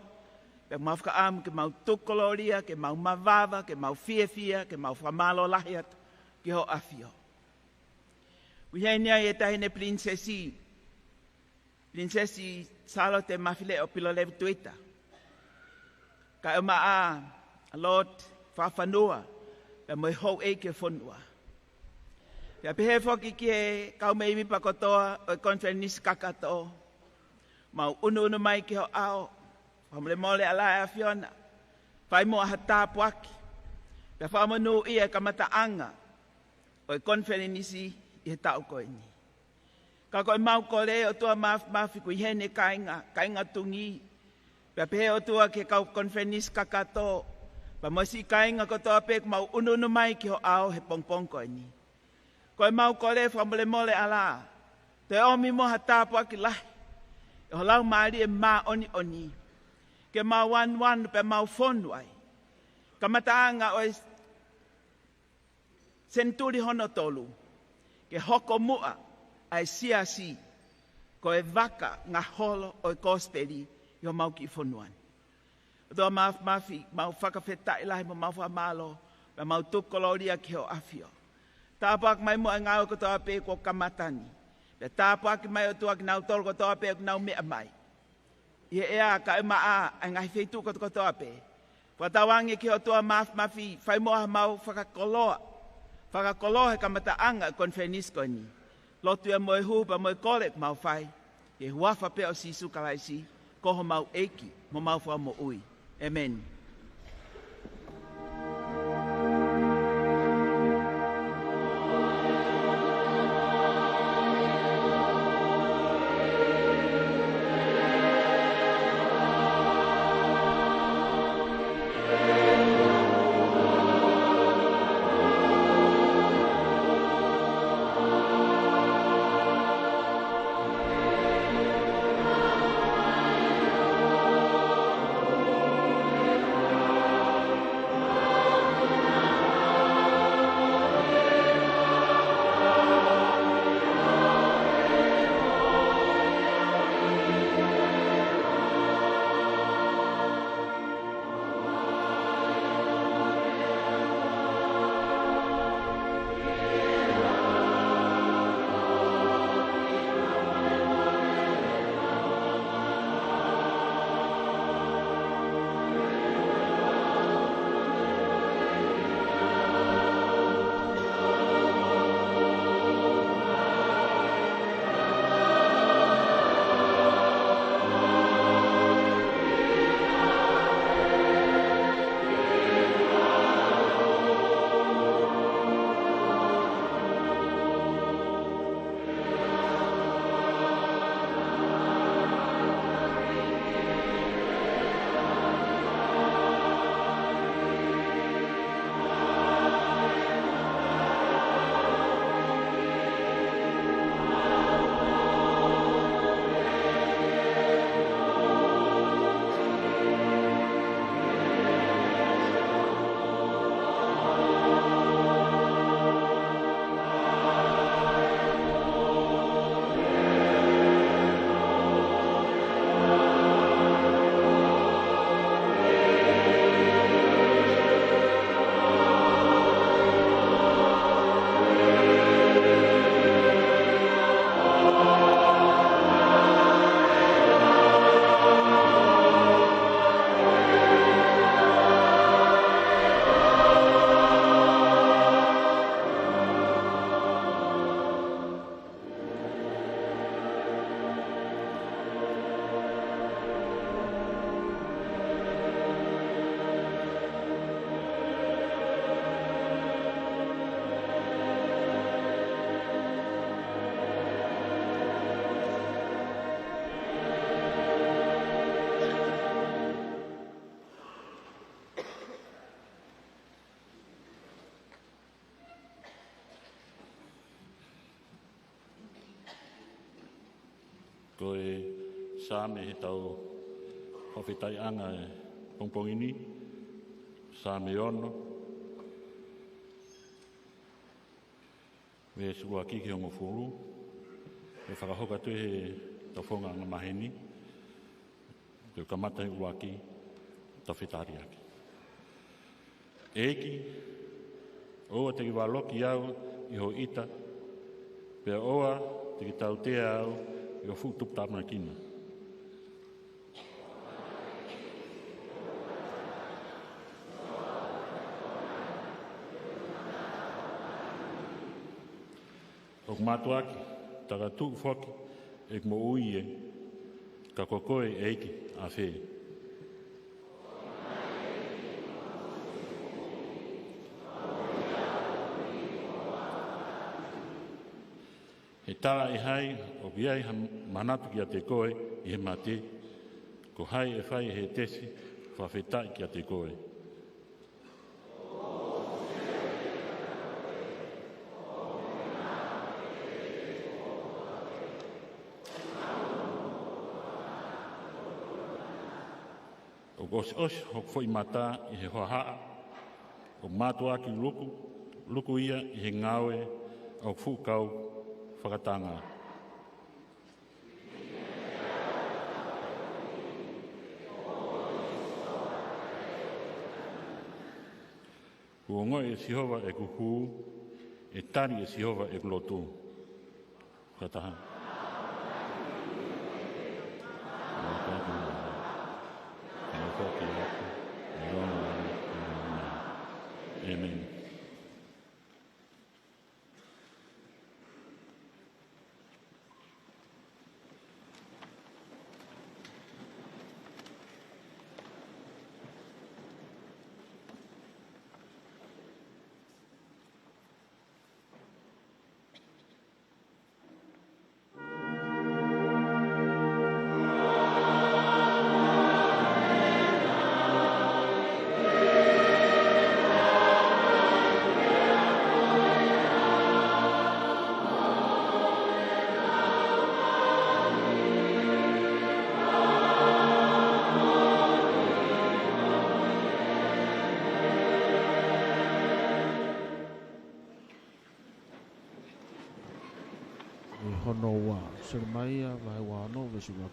pea mau fakaʻamu ke mau tuku kolōlia, ke mau mavava, ke mau fiefia, ke mau fakamālō lahi atu ki hoʻo ʻAfio. ʻOku ʻi heni ai e Taʻahine Pilinisesi, Pilinisesi Sālote Mafileʻo Pilolevu Tuita. Kaeʻumaʻā ʻa Lord Fakafanua, pea mo e houʻeiki ʻo e fonua. Pea pehē foki ki he kau mēmipa kotoa ʻo e konifelenisi kakato. Mau ʻunuʻunu mai ki ho ʻao, fakamolemole ʻa e ʻAfiona, fai muʻa ha tāpuaki, pea fakamonūʻia e kamataʻanga ʻo e konifelenisi ʻi he taʻu ko eni. Ka ko ʻemau kole, ʻOtua Māfimafi, ʻoku ʻi heni e kāinga, kāinga Tuʻi, pea pehē ʻOtua ki he kau konifelenisi kakato, pea mo e siʻi kāinga kotoa pē ʻoku mau ʻunuʻunu mai ki ho ʻao he pongipongi ko eni. Ko ʻemau kole, fakamolemole ʻa e ʻAfiona, toe ʻomi muʻa ha tāpuaki lahi ʻe ho Laumālie Māʻoniʻoni, ke mau anuanu pea mau fonu ai. Kamataʻanga ʻo e senituli hono tolu, ke hoko muʻa ʻa e Siasi ko e vaka ngaholo ʻo e kosipeli ʻi homau kiʻi fonua ni. ʻOtua Māfimafi, mau fakafetaʻi lahi mo mau fakamālō, pea mau tuku kolōlia ki ho ʻAfio. Tāpuaki mai muʻa e ngāue kotoa pē kuo kamata ni. Pea tāpuaki mai, ʻOtua, kinautolu kotoa pē ʻoku nau meʻa mai ʻi he ʻea kaeʻumaʻā ʻa e ngaahi feituʻu kotokotoa pē. Fakatauange ki he ʻOtua Māfimafi, fai muʻa haʻamau fakakoloa, fakakoloa he kamataʻanga e konifelenisi ko eni. Lotu ia mo e hū pea mo e kole ʻoku mau fai, ʻi he huafa pē ʻo Sīsū Kalaisi, ko homau ʻEiki mo homau Fakamoʻui. ʻĒmeni. Ko e Saame heʻetau fakafetaʻiʻanga he pongipongi ni, Saame ono, veesi ʻuluaki ki he hongofulu, ʻe fakahoko atu ʻe heʻetau founga angamaheni, ke kamata he ʻuluaki, tau fetaliaki. ʻEiki, ʻoua te ke valoki au ʻi hoʻo ʻita, pea ʻoua te ke tautea au ʻi hoʻo fuʻu tuputāmaki na. ʻOku mātuʻaki, takatuʻu foki ʻeku moʻui ē, ka ko koe ʻEiki ʻafē. He talaʻehai ʻoku ʻi ai ha manatu kiate koe ʻi he mate, ko hai ʻe fai ʻe Hētesi fakafetaʻi kiate koe. ʻOku ʻosiʻosi hoku foʻi mata ʻi he hohaʻa, ʻoku mātuʻaki luku, luku ia ʻi he ngāue ʻa hoku fuʻu kau fakatanga. Kuo ongoʻi ʻe Sihova ʻeku hū, ʻe tali ʻe Sihova ʻeku lotu. Fakataha. ʻEmeni. ʻE hono ua, Selemaia, vahe ua ono, veesi ua.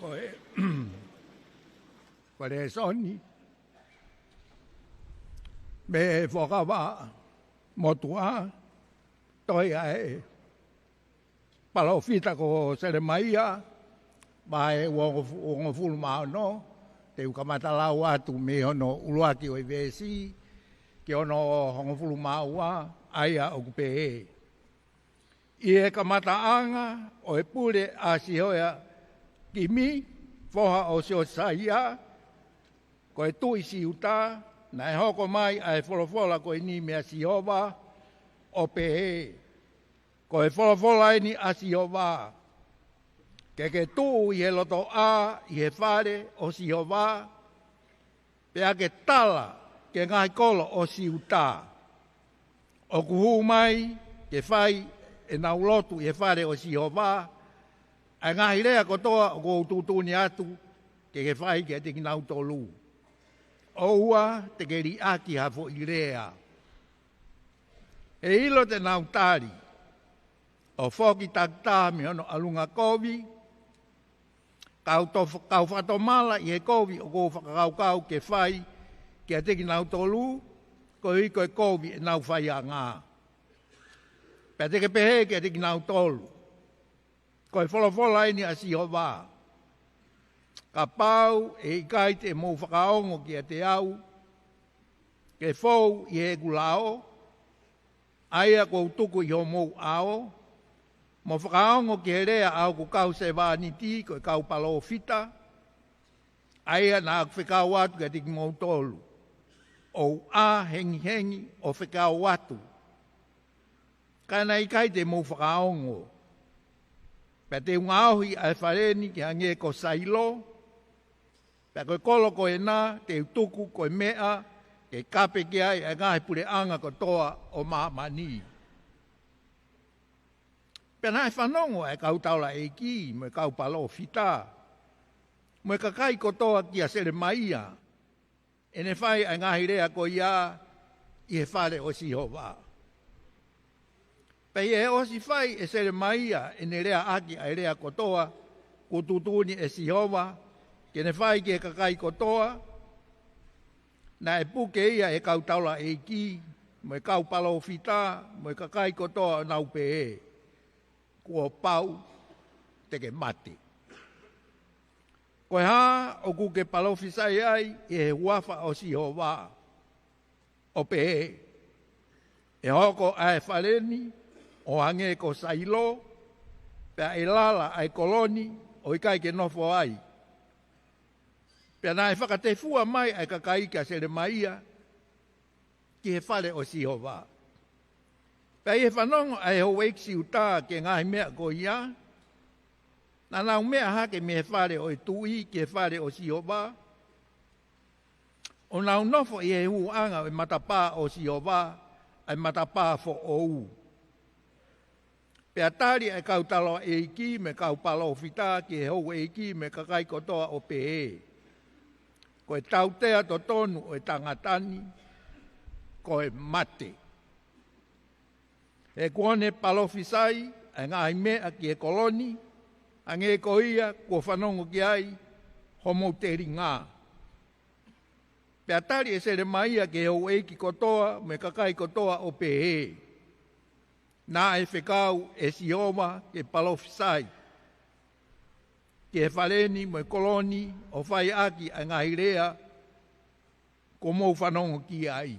Ko e, ko e lēsoni mei he Fuakava Motuʻa, tohi ʻa e palōfita ko Selemaia, vahe uangofu-, uangofulu mā ono, te u kamata lau atu mei hono ʻuluaki ʻo e veesi, ki hono hongofulu mā ua, ʻa ia ʻoku pehē. ʻI he kamataʻanga ʻo e pule ʻa Sihoiakimi, foha ʻo Siosaia, ko e tuʻi Siuta, naʻe hoko mai ʻa e folofola ko eni meia Sihova, ʻo pehē, ko e folofola eni ʻa Sihova, ke ke tuʻu ʻi he lotoʻā ʻi he fale ʻo Sihova, pea ke tala ki he ngaahi kolo ʻo Siuta, ʻoku hū mai ke fai ʻenau lotu ʻi he fale ʻo Sihova, ʻa e ngaahi lea kotoa ʻoku ou tuʻutuʻuni atu ke ke fai kiate kinautolu. ʻOua te ke liʻaki ha foʻi lea. ʻE ʻilo te nau tali, ʻo foki takitaha mei hono ʻalunga kovi, kau to-, kau fakatomala ʻi he kovi ʻoku ou fakakaukau ke fai kiate kinautolu, koeʻuhi ko e kovi ʻenau faiʻanga. Pea te ke pehē kiate kinautolu, ko e folofola eni ʻa Sihova, kapau ʻe ʻikai te mou fakaongo kiate au, ke fou ʻi heʻeku lao, ʻa ia kuo u tuku ʻi homou ʻao, mo fakaongo ki he lea ʻa hoku kau sevāniti ko e kau palōfita, ʻa ia naʻa ku fekau atu kiate kimoutolu, ʻo u ʻā hengihengi ʻo fekau atu, ka naʻe ʻikai te mou fakaongo. Pea te u ngaohi ʻa e fale ni ke hangē ko Sailo, pea ko e kolo ko ena te u tuku ko e meʻa ke kape ki ai ʻa e ngaahi puleʻanga kotoa ʻo māmani. Pea naʻe fanongo ʻa e kau taulaʻeiki, mo e kau palōfita, mo e kakai kotoa kia Selemaia, ʻene fai ʻa e ngaahi lea ko ia ʻi he fale ʻo Sihova. Pea ʻi he ʻosi fai ʻe Selemaia ʻene leaʻaki ʻa e lea kotoa kuo tuʻutuʻuni ʻe Sihova ke ne fai ki he kakai kotoa, naʻe puke ia ʻe he kau taulaʻeiki, mo e kau palōfita, mo e kakai kotoa ʻo nau pehē, kuo pau te ke mate. Ko e hā ʻoku ke palōfisai ai ʻi he huafa ʻo Sihova, ʻo pehē, ʻe hoko ʻa e fale ni ʻo hangē ko Sailo, pea ʻe lala ʻa e kolo ni ʻo ʻikai ke nofo ai? Pea naʻe fakatefua mai ʻa e kakai kia Selemaia ki he fale ʻo Sihova. Pea ʻi he fanongo ʻa e houʻeiki Siuta ki he ngaahi meʻa ko ia, naʻa nau meʻa hake mei he fale ʻo e tuʻi ki he fale ʻo Sihova, ʻo nau nofo ʻi he hūʻanga ʻo e matapā ʻo Sihova, ʻa e matapā foʻou. Pea tali ʻa e kau taulaʻeiki mo e kau palōfita ki he houʻeiki mo e kakai kotoa ʻo pehē, ko e tautea totonu ʻo e tangata ni, ko e mate. He kuo ne palōfisai ʻa e ngaahi meʻa ki he kolo ni, hangē ko ia kuo fanongo ki ai homou telinga. Pea tali ʻe Selemaia ki he houʻeiki kotoa mo e kakai kotoa ʻo pehē, naʻe fekau ʻe Sihova ke palōfisai ki he fale ni mo e kolo ni ʻo fai ʻaki ʻa e ngaahi lea kuo mou fanongo ki ai.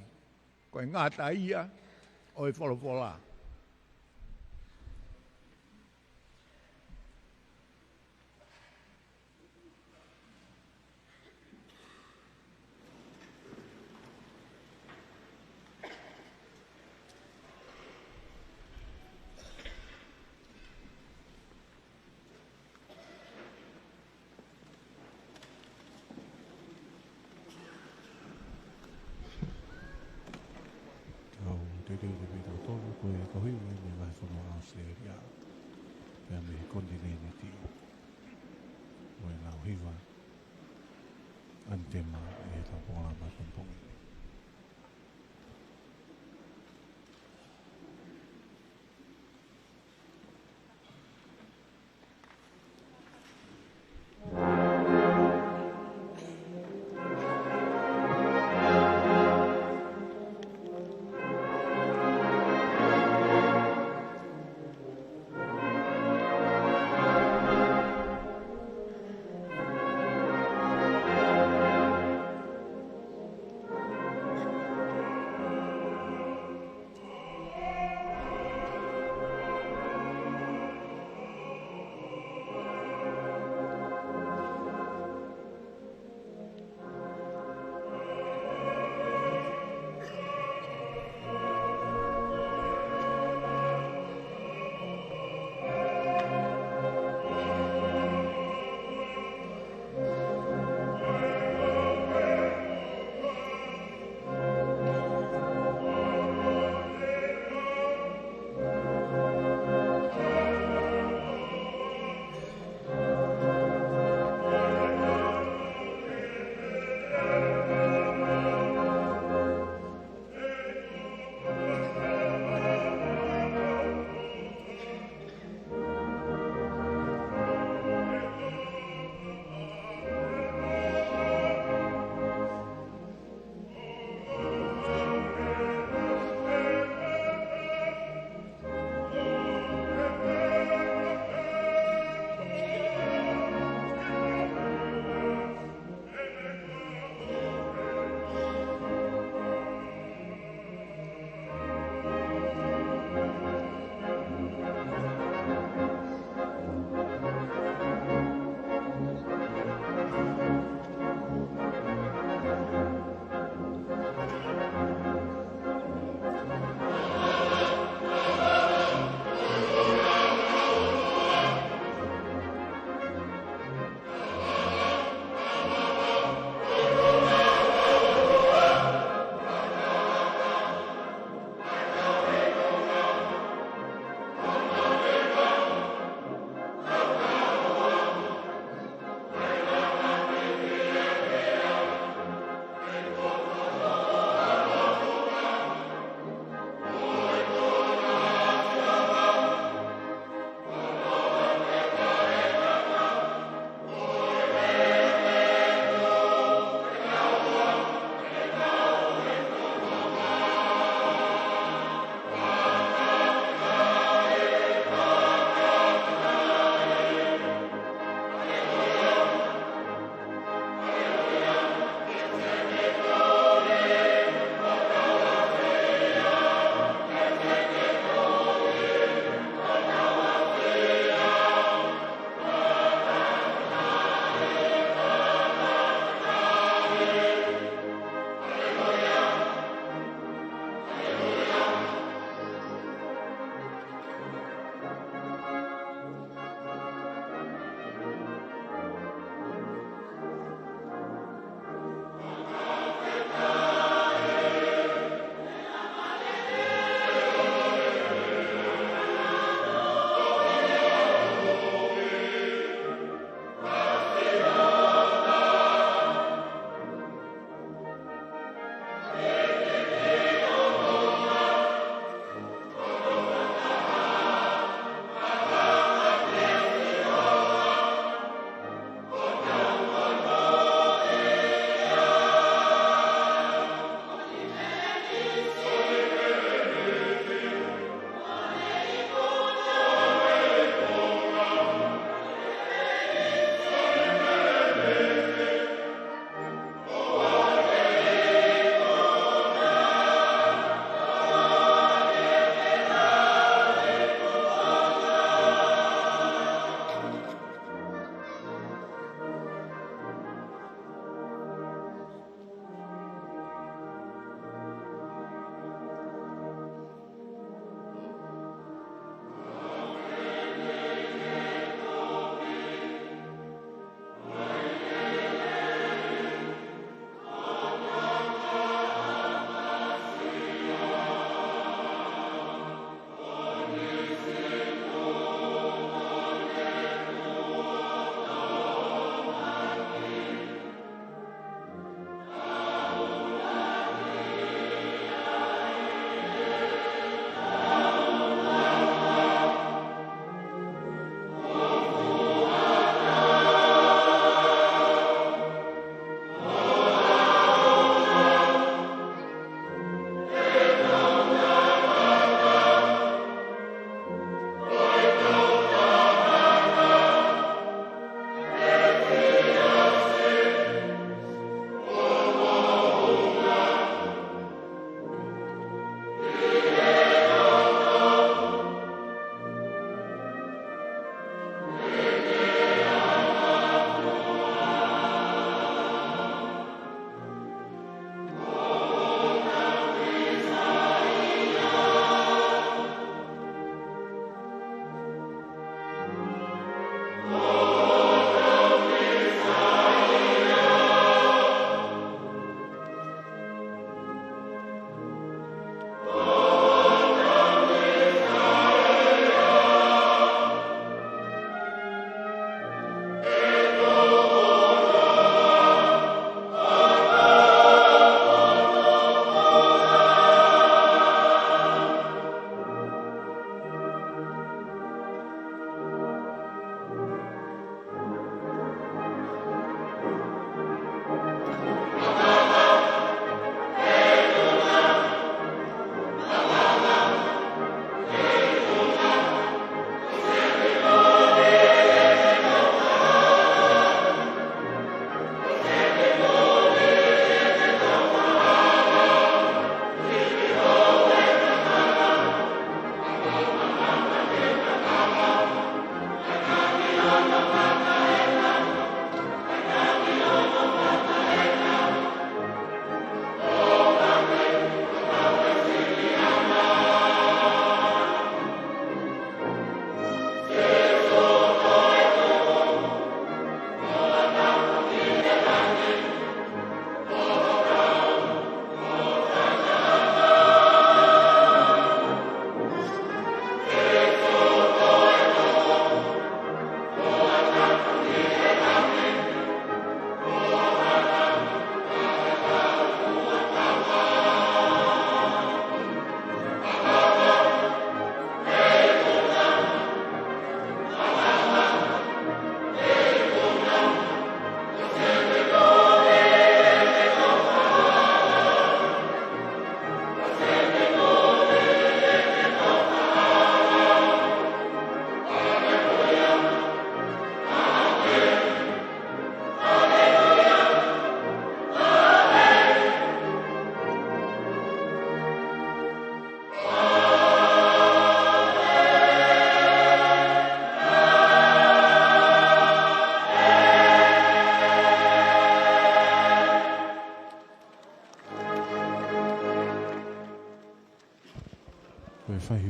Ko e ngata ia ʻo e folofola. Kau teuteu ke pita tolu, ko e kohi mai mei vahe fonua ʻAositelēlia, pea mei he konitinēniti. Ko e ngaahi hiva ʻanitema ʻi he tau polokalama pongipongi ni.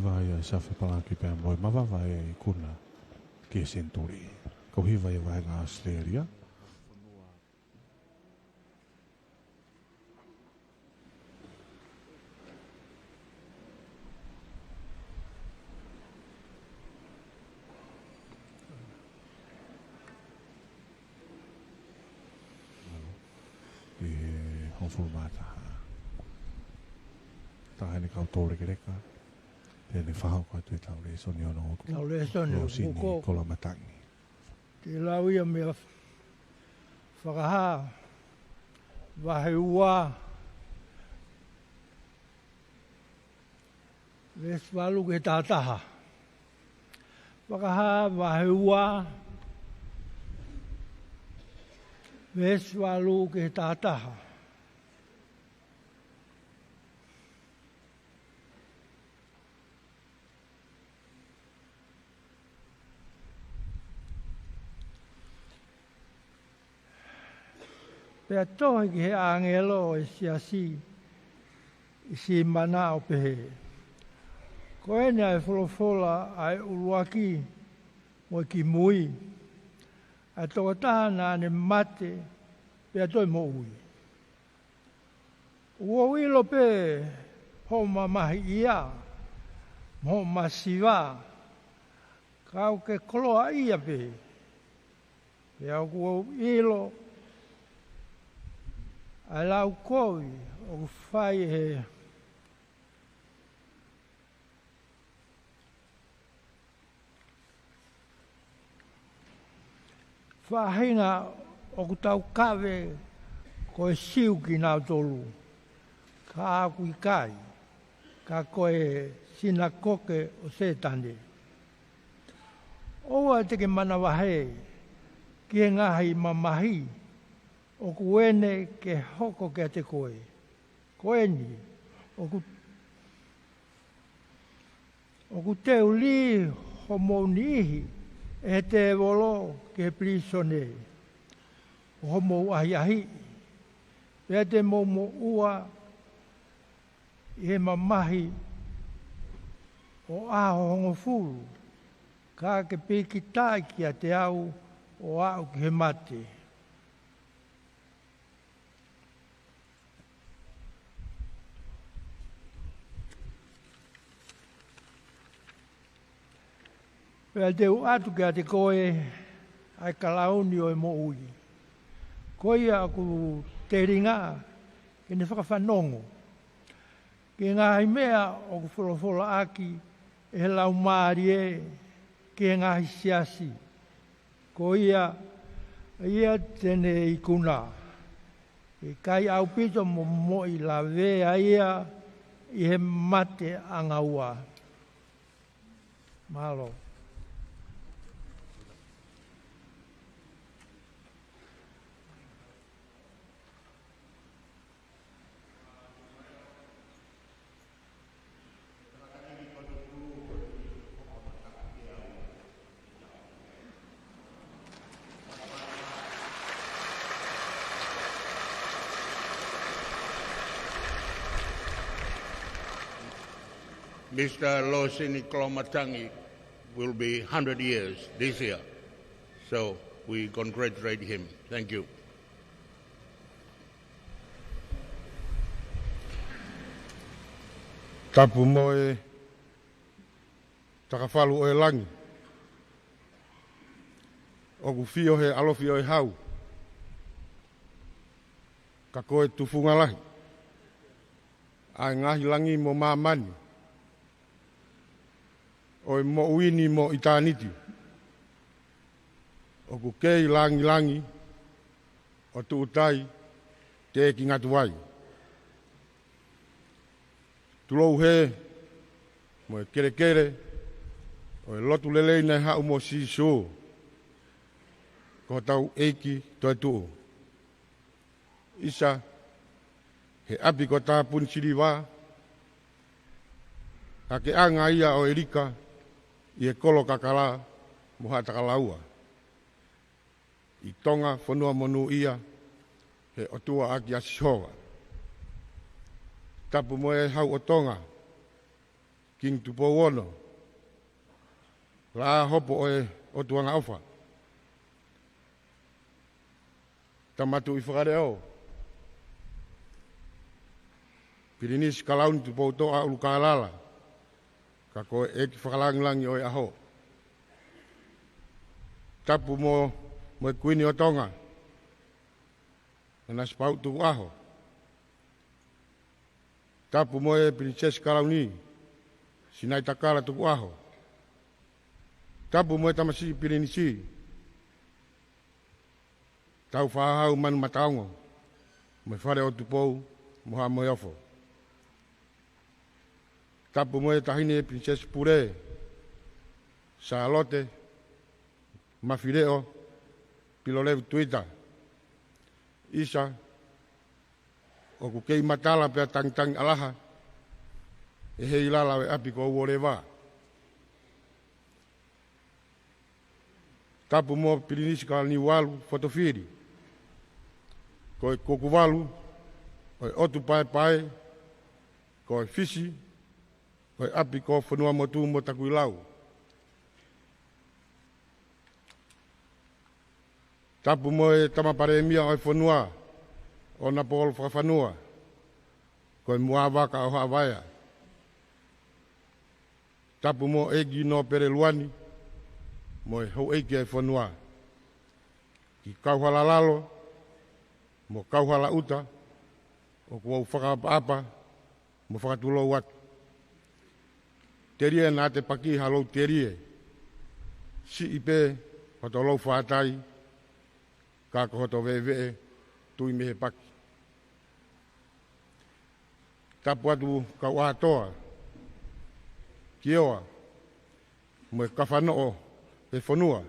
Vahe ʻa Safe Palaki pea mo e mavava e ikuna ki he senituli. Ko e hiva ʻa e vahenga ʻAositelēlia. ʻI he hongofulu mā taha. Taha eni kau tōlekeleka. Te ne fakahoko atu e tau lēsoni ʻo e ʻOtu. Tau lēsoni ʻo e ʻOtu. Lōsini Koloamatangi. Te lau ia mei he Fakahā, vahe ua, veesi valu ki he taha taha. Fakahā, vahe ua, veesi valu ki he taha taha. Pea tohi ki he ʻāngelo ʻo e siasi ʻi Simana ʻo pehē: Ko eni ʻa e folofola ʻa e ʻuluaki mo e kimui, ʻa e tokotaha naʻa ne mate pea toe moʻui. ʻOku ou ʻilo pē hoʻo mamahiʻia mo hoʻo masiva, ka ʻoku ke koloaʻia pē. Pea ʻoku ou ʻilo ʻa e lau kovi ʻoku fai ʻe he faʻahinga ʻoku taukave ko e Siu kinautolu, ka ʻoku ʻikai, ka ko e sinakoke ʻo Sētane. ʻOua te ke manavahē ki he ngaahi mamahi ʻoku ʻene ke hoko kiate koe. Ko eni, ʻoku, ʻoku teu lī homou niʻihi ʻe he tēvolo ki he pilīsone ʻo homou ʻahiʻahiʻi, pea te mou moʻua ʻi he mamahi ʻo e ʻaho hongofulu, ka ke pīkitai kiate au ʻo aʻu ki he mate. Pea te u ʻatu kiate koe ʻa e kalauni ʻo e moʻui, ko ia ʻoku telinga ke ne fakafanongo ki he ngaahi meʻa ʻoku folofolaʻaki ʻe he Laumālie ki he ngaahi siasi. Ko ia, ia te ne ikuna, ʻe ʻikai ʻaupito mo moʻui lavea ia ʻi he mate ʻanga ua. Mālō. Mister Losini Koloamatangi will be hundred years this year. So we congratulate him. Thank you. Tapu mo e takafalu ʻo e langi, ʻoku fio he ʻalofi ʻo e hau, ka ko e tufunga lahi ʻa e ngaahi langi mo māmani, ʻo e moʻui ni mo ʻitāniti, ʻoku kei langilangi ʻo tuʻutai teʻeki ngatu ai. Tulou hē mo e kelekele ʻo e lotu lelei naʻe haʻu mo Sīsū, ko hotau ʻEiki toetuʻu. ʻIsa, he ʻapi ko Tāpuni Siliva, ʻa e ʻanga ia ʻo ʻElika ʻi he kolo kakala mo Haʻatakalaua. ʻI Tonga fonua monūʻia, he ʻOtua ʻaki ʻa Sihova. Tapu mo e hau ʻo Tonga, Kingi Tupou Ono, Laʻā Hopo ʻo e ʻOtu Angaʻofa, Tama Tuʻi Fakaleʻo, Pilinisi Kalauni Tupoutoʻa ʻUlukālala, ka ko e ʻEiki Fakalāngilangi ʻo e ʻaho. Tapu mo, mo e Kuini ʻo Tonga, Nanasipauʻu Tukuʻaho. Tapu mo e Pilinisesi Kalauni, Sinaitakala Tukuʻaho. Tapu mo e tamasiʻi Pilinisi, Tāufaʻāhau Manumataongo, mo e Fale ʻo Tupou mo Haʻa Moheofo. Tapu mo e Taʻahine Pilinisesi Pule, Sālote Mafileʻo Pilolevu Tuita. ʻIsa, ʻoku kei matala pea tangitangi ʻalaha ʻe he ilala ʻo e ʻapi ko Uoleva. Tapu mo Pilinisi Kalaniuvalu Fotofili, ko e Kukuvalu ʻo e ʻOtu Paepae, ko e Fisi ʻo e ʻapi ko Fonuamotu mo Takuilau. Tapu mo e Tama Palēmia ʻo e fonua, ʻOnapolo Fakafanua, ko e Muavaka ʻo Haʻavaea. Tapu mo ʻEiki Nōpele Luani mo e houʻeiki ʻo e fonua. Ki Kauhalalalo mo Kauhalaʻuta, ʻoku ou fakaʻapaʻapa mo fakatulou atu. Telia naʻa te paki ha lou telie, siʻi pē hoto lou fātai, ka ko hoto veʻeveʻe tui mei he paki. Tapu atu Kauʻātoa, Kioa, mo e Kafanoʻo ʻo e fonua.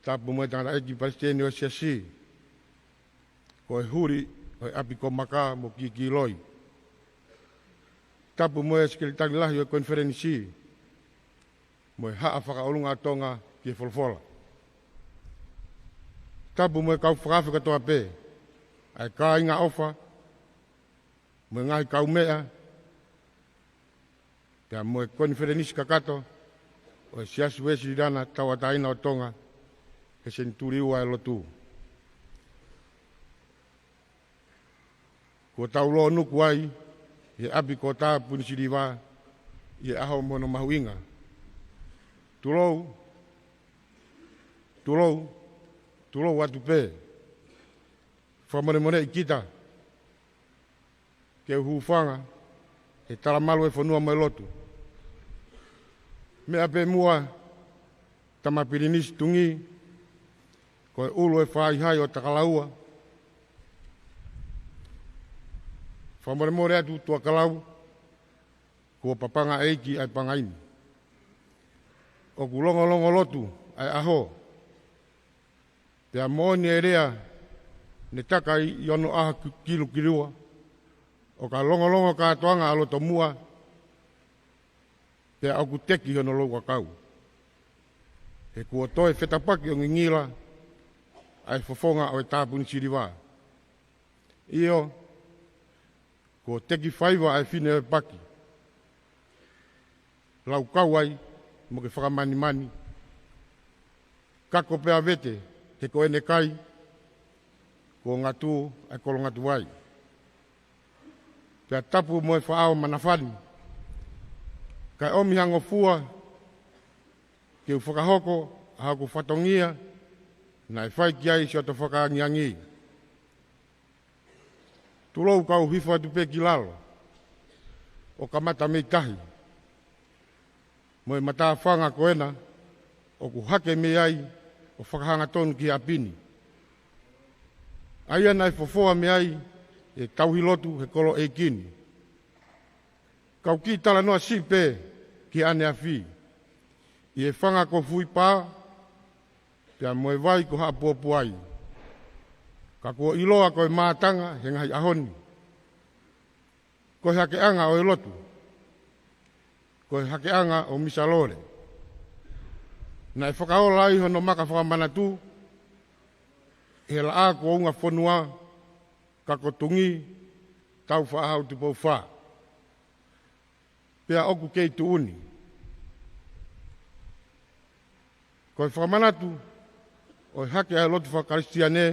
Tapu mo e Tangataʻeiki Palesiteni ʻo e Siasi, ko e Huli ʻo e ʻapi ko Maka mo Kikiloi. Tapu mo e Sekelitali Lahi ʻo e Konifelenisi, mo e Haʻa Fakaʻolunga ʻo Tonga ki he Folofola. Tapu mo e kau fakaafe kotoa pē, ʻa e kāinga ʻofa, mo e ngaahi kaumeʻa, pea mo e Konifelenisi Kakato ʻo e Siasi Uēsiliana Tauʻatāina ʻo Tonga he Senituli Ua ʻo e Lotu. Kuo tau lōnuku ai ʻi he ʻapi ko Tāpunisiliva ʻi he ʻaho mo hono mahuʻinga. Tulou, tulou, tulou atu pē. Fakamolemoleʻi kita ke u hūfanga he talamalu ʻo e fonua mo e lotu. Meʻa pē muʻa, Tama Pilinisi Tungi, ko e ʻulu ʻo e faʻahi ʻo Takalaua. Fakamolemole atu Tuʻa Kalau, kuo papanga ʻeiki ʻa e pangai ni. ʻOku longolongo lotu ʻa e ʻaho. Pea moʻoni e lea ne taka ʻi, ʻi onoʻaho ki, kilukilua, ʻo ka longolongo kātoanga ʻa loto muʻa, pea ʻoku teki hono louʻakau. He kuo toe fetapaki ʻo ngingila ʻa e fofonga ʻo e Tāpunisiliva. ʻIo, kuo teki faiva ʻa e fine ʻo e paki. Laukau ai mo ke fakamanimani. Kako pea vete, he ko ʻene kai, kuo ngatu ʻa e kolongatuvai. Pea tapu mo e faʻao manafani, kae ʻomi ha ngofua ke u fakahoko ʻa hoku fatongia naʻe fai ki ai siʻoto fakaangiangi. Tulou kau hifo atu pē ki lalo ʻo kamata mei tahi, mo e matāfanga ko ena ʻoku hake mei ai ʻo fakahangatonu ki he ʻapi ni, ʻa ia naʻe fofoa mei ai e tauhi lotu he kolo ʻeiki ni. Kau kiʻi talanoa siʻi pē ki he ʻaneafi, ʻi he fanga ko Fuipā, pea mo e vai ko Haʻapuapuai. Ka kuo ʻiloa ko e mātanga he ngaahi ʻaho ni, ko e hakeʻanga ʻo e lotu, ko e hakeʻanga ʻo Misa Lole. Naʻe fakaola ai hono maka fakamanatu he laʻā kuo unga fonua, ka ko Tungi Tāufaʻāhau Tupou Fā. pea ʻoku kei tuʻu ni. Ko e fakamanatu ʻo e hake ʻa e lotu fakakalisitiane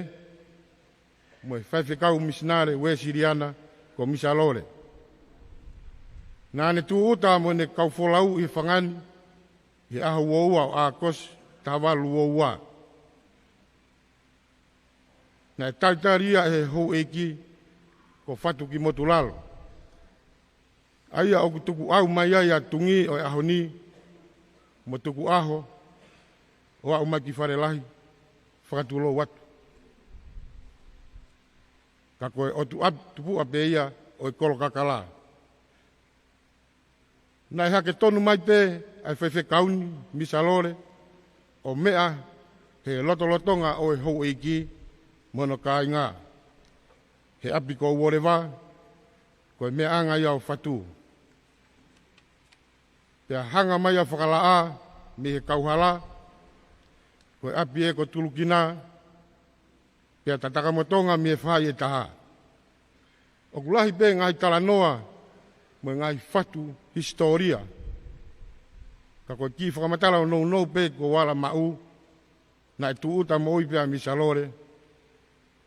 mo e faifekau misinale Uēsiliana ko Misa Lole. Naʻa ne tūʻuta mo ʻene kau folau ʻi he fanga ni ʻi he ʻaho uaua ʻo ʻAokosi taha valu uaua. Naʻe talitali ia ʻe he houʻeiki ko Fatukimotulalo, ʻa ia ʻoku tukuʻau mai ai ʻa Tungi ʻo e ʻaho ni mo Tukuʻaho ʻo aʻu mai ki Falelahi, fakatulou atu. Ka ko e ʻotu ʻapi tupuʻa pē ia ʻo e kolo kakala. Naʻe hake tonu mai pē ʻa e faifekau ni, Misa Lole, ʻo meʻa he lotolotonga ʻo e houʻeiki mo hono kāinga he ʻapi ko Uoleva, ko e meʻaʻanga ia ʻo Fatu. Pea hanga mai ʻa Fakalaʻā mei he kauhala, ko e ʻapi ē ko Tulukina, pea tatakamotonga mei he faʻahi ʻe taha. ʻOku lahi pē ngaahi talanoa mo e ngaahi fatu hisitōlia. Ka ko e kiʻi fakamatala ʻo nounou pē kuo ala maʻu, naʻe tūʻuta moʻui pē ʻa Misa Lole,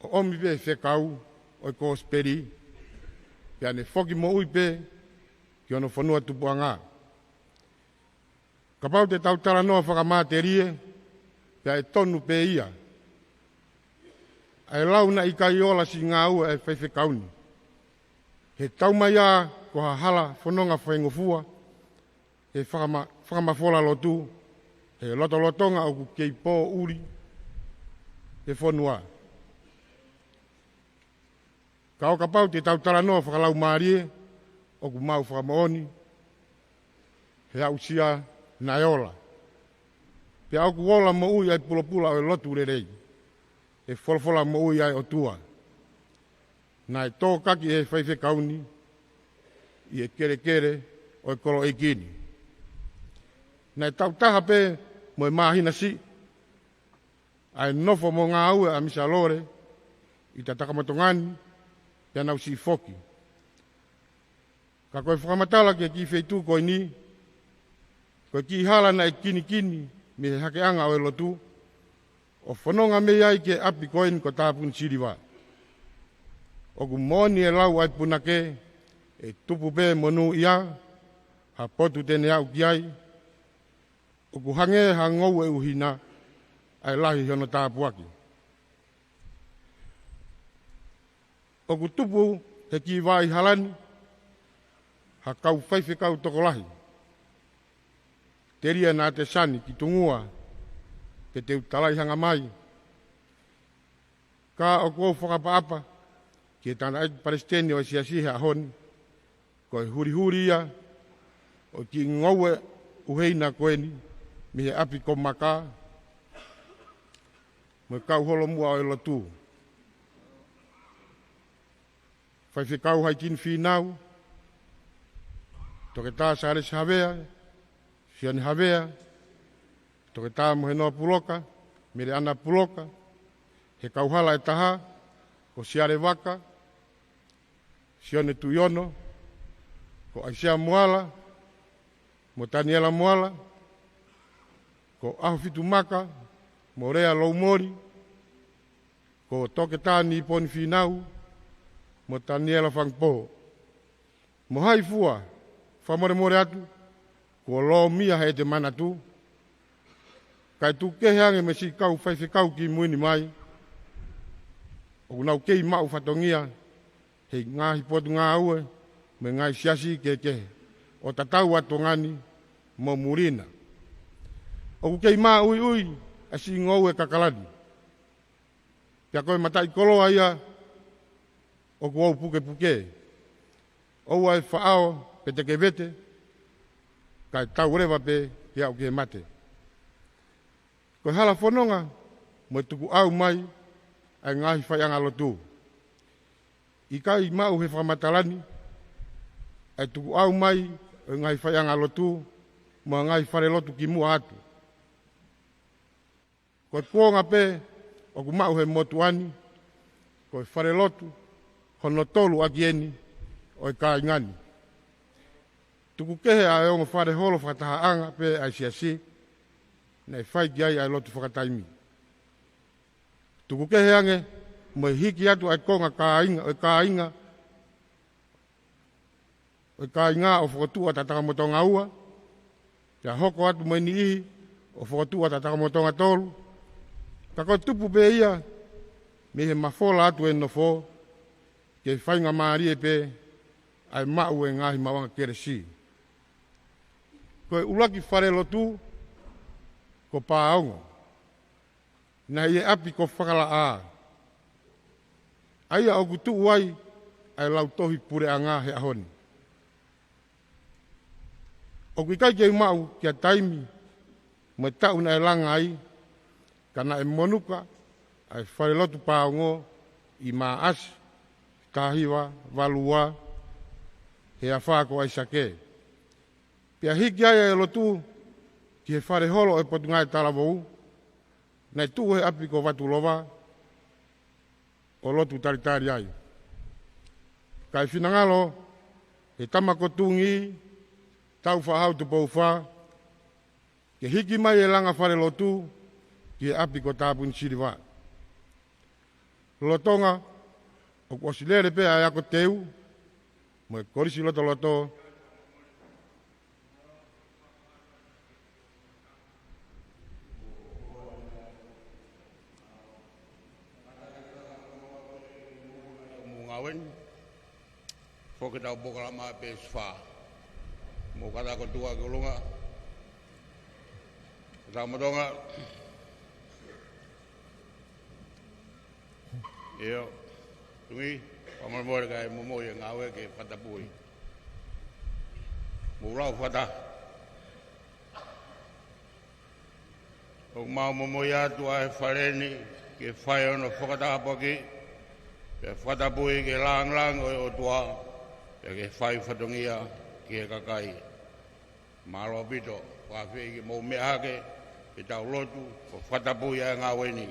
ʻo ʻomi pē fekau ʻo e kosipeli, pea ne foki moʻui pē ki hono fonua tupuʻanga. Kapau te tau talanoa fakamatelie, pea ʻe tonu pē ia. ʻA e lau naʻe ʻikai ola siʻi ngāue ʻa e faifekau ni. He tau mai ā ko ha hala fononga faingofua, he fakama-, fakamafola lotu, he lotolotonga ʻoku kei pōʻuli he fonua. Ka ʻo kapau te tau talanoa fakalaumālie, ʻoku mau fakamoʻoni, he aʻusia naʻe ola. Pea ʻoku ola moʻui ʻa e pulopula ʻo e lotu lelei, he folofola moʻui ʻa e ʻOtua. Naʻe tōkaki ʻe he faifekau ni ʻi he kelekele ʻo e koloʻeiki ni. Naʻe tautaha pē mo e māhina siʻi ʻa e nofo mo ngāue ʻa Misa Lole ʻi tatakamotonga ni, pea nau siʻi foki. Ka ko e fakamatala ki he kiʻi feituʻu ko eni, ko e kiʻi hala naʻe kinikini mei he hakeʻanga ʻo e lotu, ʻo fononga mei ai ki he ʻapi ko eni ko Tāpuni Siliva. ʻOku moʻoni e lau ʻa e punake, ʻe tupu pē monūʻia ha potu te ne aʻu ki ai, ʻoku hangē ha ngoue ʻuhina ʻa e lahi hono tāpuaki. ʻOku tupu he kiʻi vaʻa ʻi hala ni ha kau faifekau tokolahi. Telia naʻa te sani ki tungua ke te u talaihanga mai. Ka ʻoku ou fakaʻapaʻapa ki he tangataʻeiki palesiteni ʻo e siasi he ʻaho ni, ko e hulihuli ia ʻo e kiʻi ngoue ʻuheina ko eni mei he ʻapi ko Maka mo e kau holomuʻa ʻo e lotu. Faifekau Haitini Fīnau, Toketā Sālesi Havea, Sione Havea, Toketā Mohenoa Puloka, Meleʻana Puloka, he kauhala ʻe taha, ko Siale Vaka, Sione Tuʻiono, ko ʻAisea Moala, mo Taniela Moala, ko ʻAhofitu Maka, mo Lea Loumoli, ko Toketā Niponi Fīnau, mo Taniela Fangupō. Mo hai fua, fakamolemole atu, kuo lōmia heʻete manatu, kae tuku kehe ange mo e siʻi kau faifekau kimui ni mai, ʻoku nau kei maʻu fatongia he ngaahi potungāue mo e ngaahi siasi kehekehe ʻo tatau ʻa Tonga ni mo muli na. ʻOku kei maʻuiʻui ʻa e siʻi ngoue kakala ni. Pea ko e mataʻikoloa ia ʻoku ou pukepuke. ʻOua ʻe faʻao pe tekevete, kae tau leva pē ke aʻu ki he mate. Ko e hala fononga mo e tukuʻau mai ʻa e ngaahi faiʻanga lotu. ʻIkai maʻu he fakamatala ni ʻa e tukuʻau mai ʻo e ngaahi faiʻanga lotu mo e ngaahi falelotu kimuʻa atu. Ko e kuonga pē ʻoku maʻu he motuʻa ni, ko e falelotu hono tolu ʻaki eni ʻo e kāinga ni. Tuku kehe ʻa e ongo fale holo fakatahaʻanga pē ʻa e Siasi naʻe fai ki ai ʻa e lotu fakataimi. Tuku kehe ange mo e hiki atu ʻa e konga kāinga, ʻo e kāinga, ʻo e kāinga ʻo fokotuʻu ʻa Tatakamotonga ua, pea hoko atu mo e niʻihi ʻo fokotuʻu ʻa Tatakamotonga tolu, ka ko e tupu pē ia mei he mafola atu e nofo, ke faingamālie pē ʻa e maʻu e ngaahi maʻuʻanga kelesi. Ko e ʻuluaki fale lotu ko Pāongo, naʻe ʻi he ʻapi ko Fakalaʻā, ʻa ia ʻoku tuʻu ai ʻa e lautohi puleʻanga he ʻaho ni. ʻOku ʻikai ke u maʻu ki ha taimi mo e taʻu naʻe langa ai, ka naʻe monuka ʻa e fale lotu Pāongo ʻi Maʻasi taha hiva valu ua he afā ko ʻAisake. Pea hiki ai ʻa e lotu ki he fale holo ʻo e Potungāue Talavou, naʻe tuʻu he ʻapi ko Vatulova, ʻo lotu talitali ai. Kae finangalo ʻe he tama ko Tungi Taufaʻahau Tupou Fā ke hiki mai e langa fale lotu ki he ʻapi ko Tāpuni Siliva. Lolotonga ʻoku ʻosi lele pē ʻa e ako teu mo e kolisi lotoloto, mo ngāue ni. Foki ʻetau polokalama pē ʻe fā. Mou kātaki ʻo tuʻu ki ʻolunga. Tatakamotonga. ʻIo. Tungi, fakamolemole kae momoi e ngāue ke fakatapui. Mou lau fakataha. ʻOku mau momoi atu ʻa e fale ni ke fai hono fakatapuaki, pea fakatapui ki he lāngilangi ʻo e ʻOtua, pea ke fai fatongia ki he kakai. Mālō ʻaupito, fakaafeʻi ke mou meʻa hake, ke tau lotu, ʻo fakatapui ʻa e ngāue ni.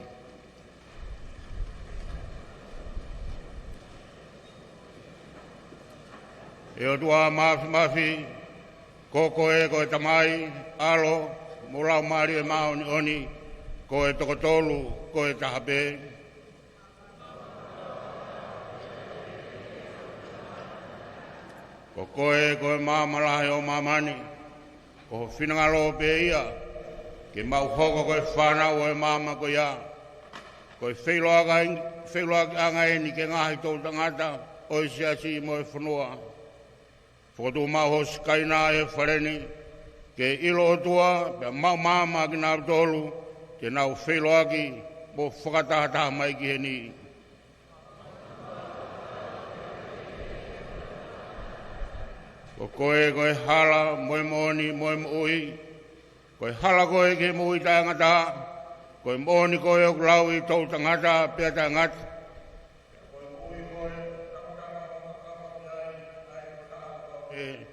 ʻE ʻOtua Māfimafi, ko koe ko e Tamai, ʻAlo, mo e Laumālie Māʻoniʻoni, ko e toko tolu, ko e taha pē. Ko koe ko e maama lahi ʻo māmani, ko ho finangalo pē ia, ke mau hoko ko e fānau ʻo e maama ko ia. Ko e feʻiloaki-, feʻiloakiʻanga eni ki he ngaahi toʻutangata ʻo e siasi mo e fonua. Fokotuʻu maʻu ho Sikaina ʻi he fale ni, ke ʻilo ʻOtua, pea maʻu maama kinautolu, te nau feʻiloaki mo fakatahataha mai ki heni. Ko koe ko e hala, mo e moʻoni, mo e moʻui. Ko e hala koe ki he moʻui taʻengata, ko e moʻoni koe ʻoku lau ʻi toʻutangata pea taʻengata. Ko e moʻui koe, ʻe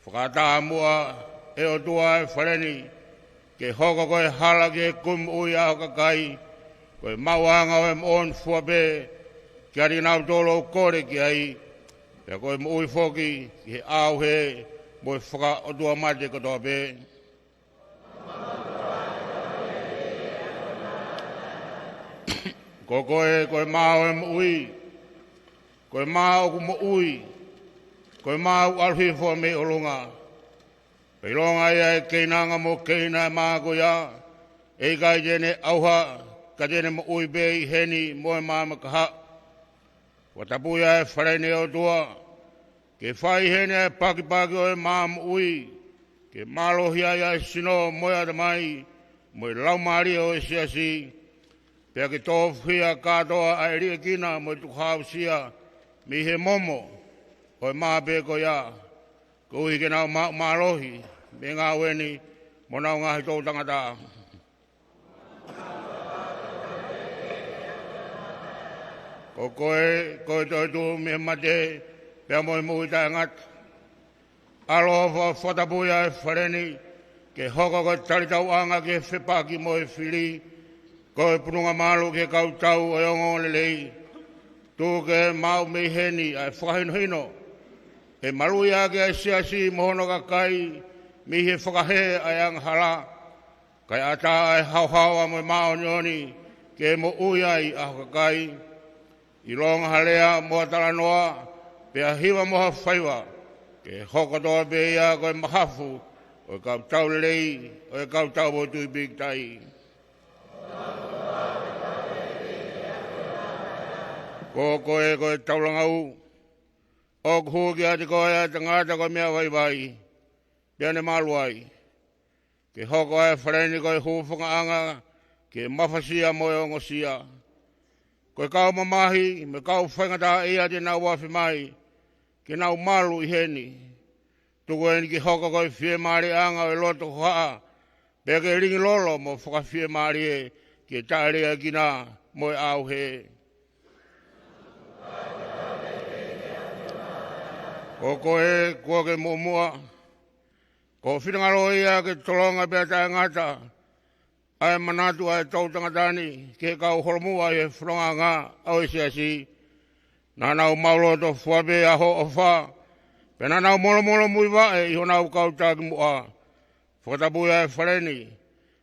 fakataha muʻa ʻe ʻOtua e fale ni, ke hoko ko e hala ki he kumi moʻui ʻa ho kakai, ko e maʻuʻanga ʻo e moʻoni fua pē, kiate kinautolu ʻoku kole ki ai, pea ko e moʻui foki ki he ʻauhē, mo e fakaʻotuamate kotoa pē. Ko koe, ko e mā ʻo e moʻui, ko e mā ʻoku moʻui, ko e mā ʻoku ʻalu hifo mei ʻolunga. Pea ʻilonga ia ʻe keinanga mo keina e mā ko ia, ʻe ʻikai te ne ʻauha, ka te ne moʻui pē ʻi heni mo e maama kahaʻu. Fakatapui ʻa e fale ni ʻe ʻOtua, ke fai heni ʻa e pakipaki ʻo e mā moʻui, ke mālohi ai ʻa e sino mo e ʻatamai, mo e laumālie ʻo e siasi, pea ke tofuhia kātoa ʻa e liʻekina mo e tukuhāusia, mei he momo ʻo e mā pē ko ia, koeʻuhi ke nau maʻu mālohi mei he ngāue ni mo honau ngaahi toʻutangata. Ko koe, ko e toetuʻu mei he mate, pea mo e moʻui taʻengata. ʻAlo, fakatapui ʻa e fale ni, ke hoko ko e talitauʻanga ki he fepaki mo e fili, ko e pununga malu ki he kau tau ʻo e ongoongolelei. Tuku ke maʻu mei heni ʻa e fakahinohino, ʻE maluʻi ʻaki ʻa e siasi mo hono kakai mei he fakahē ʻa e angahala, kae ʻatā ʻa e haohaoa mo e māʻoniʻoni ke moʻui ai ʻa ho kakai. ʻIlonga ha lea mo ha talanoa, pea hiva mo ha faiva, ke hoko kotoa pē ia ko e mahafu ʻo e kau tau lelei, ʻo e kau tau ʻo Tuʻi Pīkitai. Ko koe ko e taulanga ʻu, ʻoku hū kiate koe ʻa e tangata ko e meʻa vaivai, pea ne malu ai. Ke hoko ʻa e fale ni ko e hūfangaʻanga ki he mafasia mo e ongosia. Ko e kau mamahi mo e kau faingataʻaʻia te nau afe mai, ke nau malu ʻi heni. Tuku eni ke hoko ko e fiemālieʻanga ʻo e loto hohaʻa, pea ke lingi lolo mo fakafiemālie ki he taʻeleʻaʻiaʻanga mo e ʻauhē. Ko koe kuo ke muʻomuʻa, ko ho finangalo ia ke tolonga pea taʻengata ʻa e manatu ʻa e toʻu tangata ni ki he kau holomuʻa ʻi he fonongaʻanga ʻo e siasi. Naʻa nau maʻuloto fua pē ʻa hoʻo ʻofa, pea naʻa nau molomolomuivaʻe ʻi honau kau taki muʻa. Fakatapui ʻa e fale ni,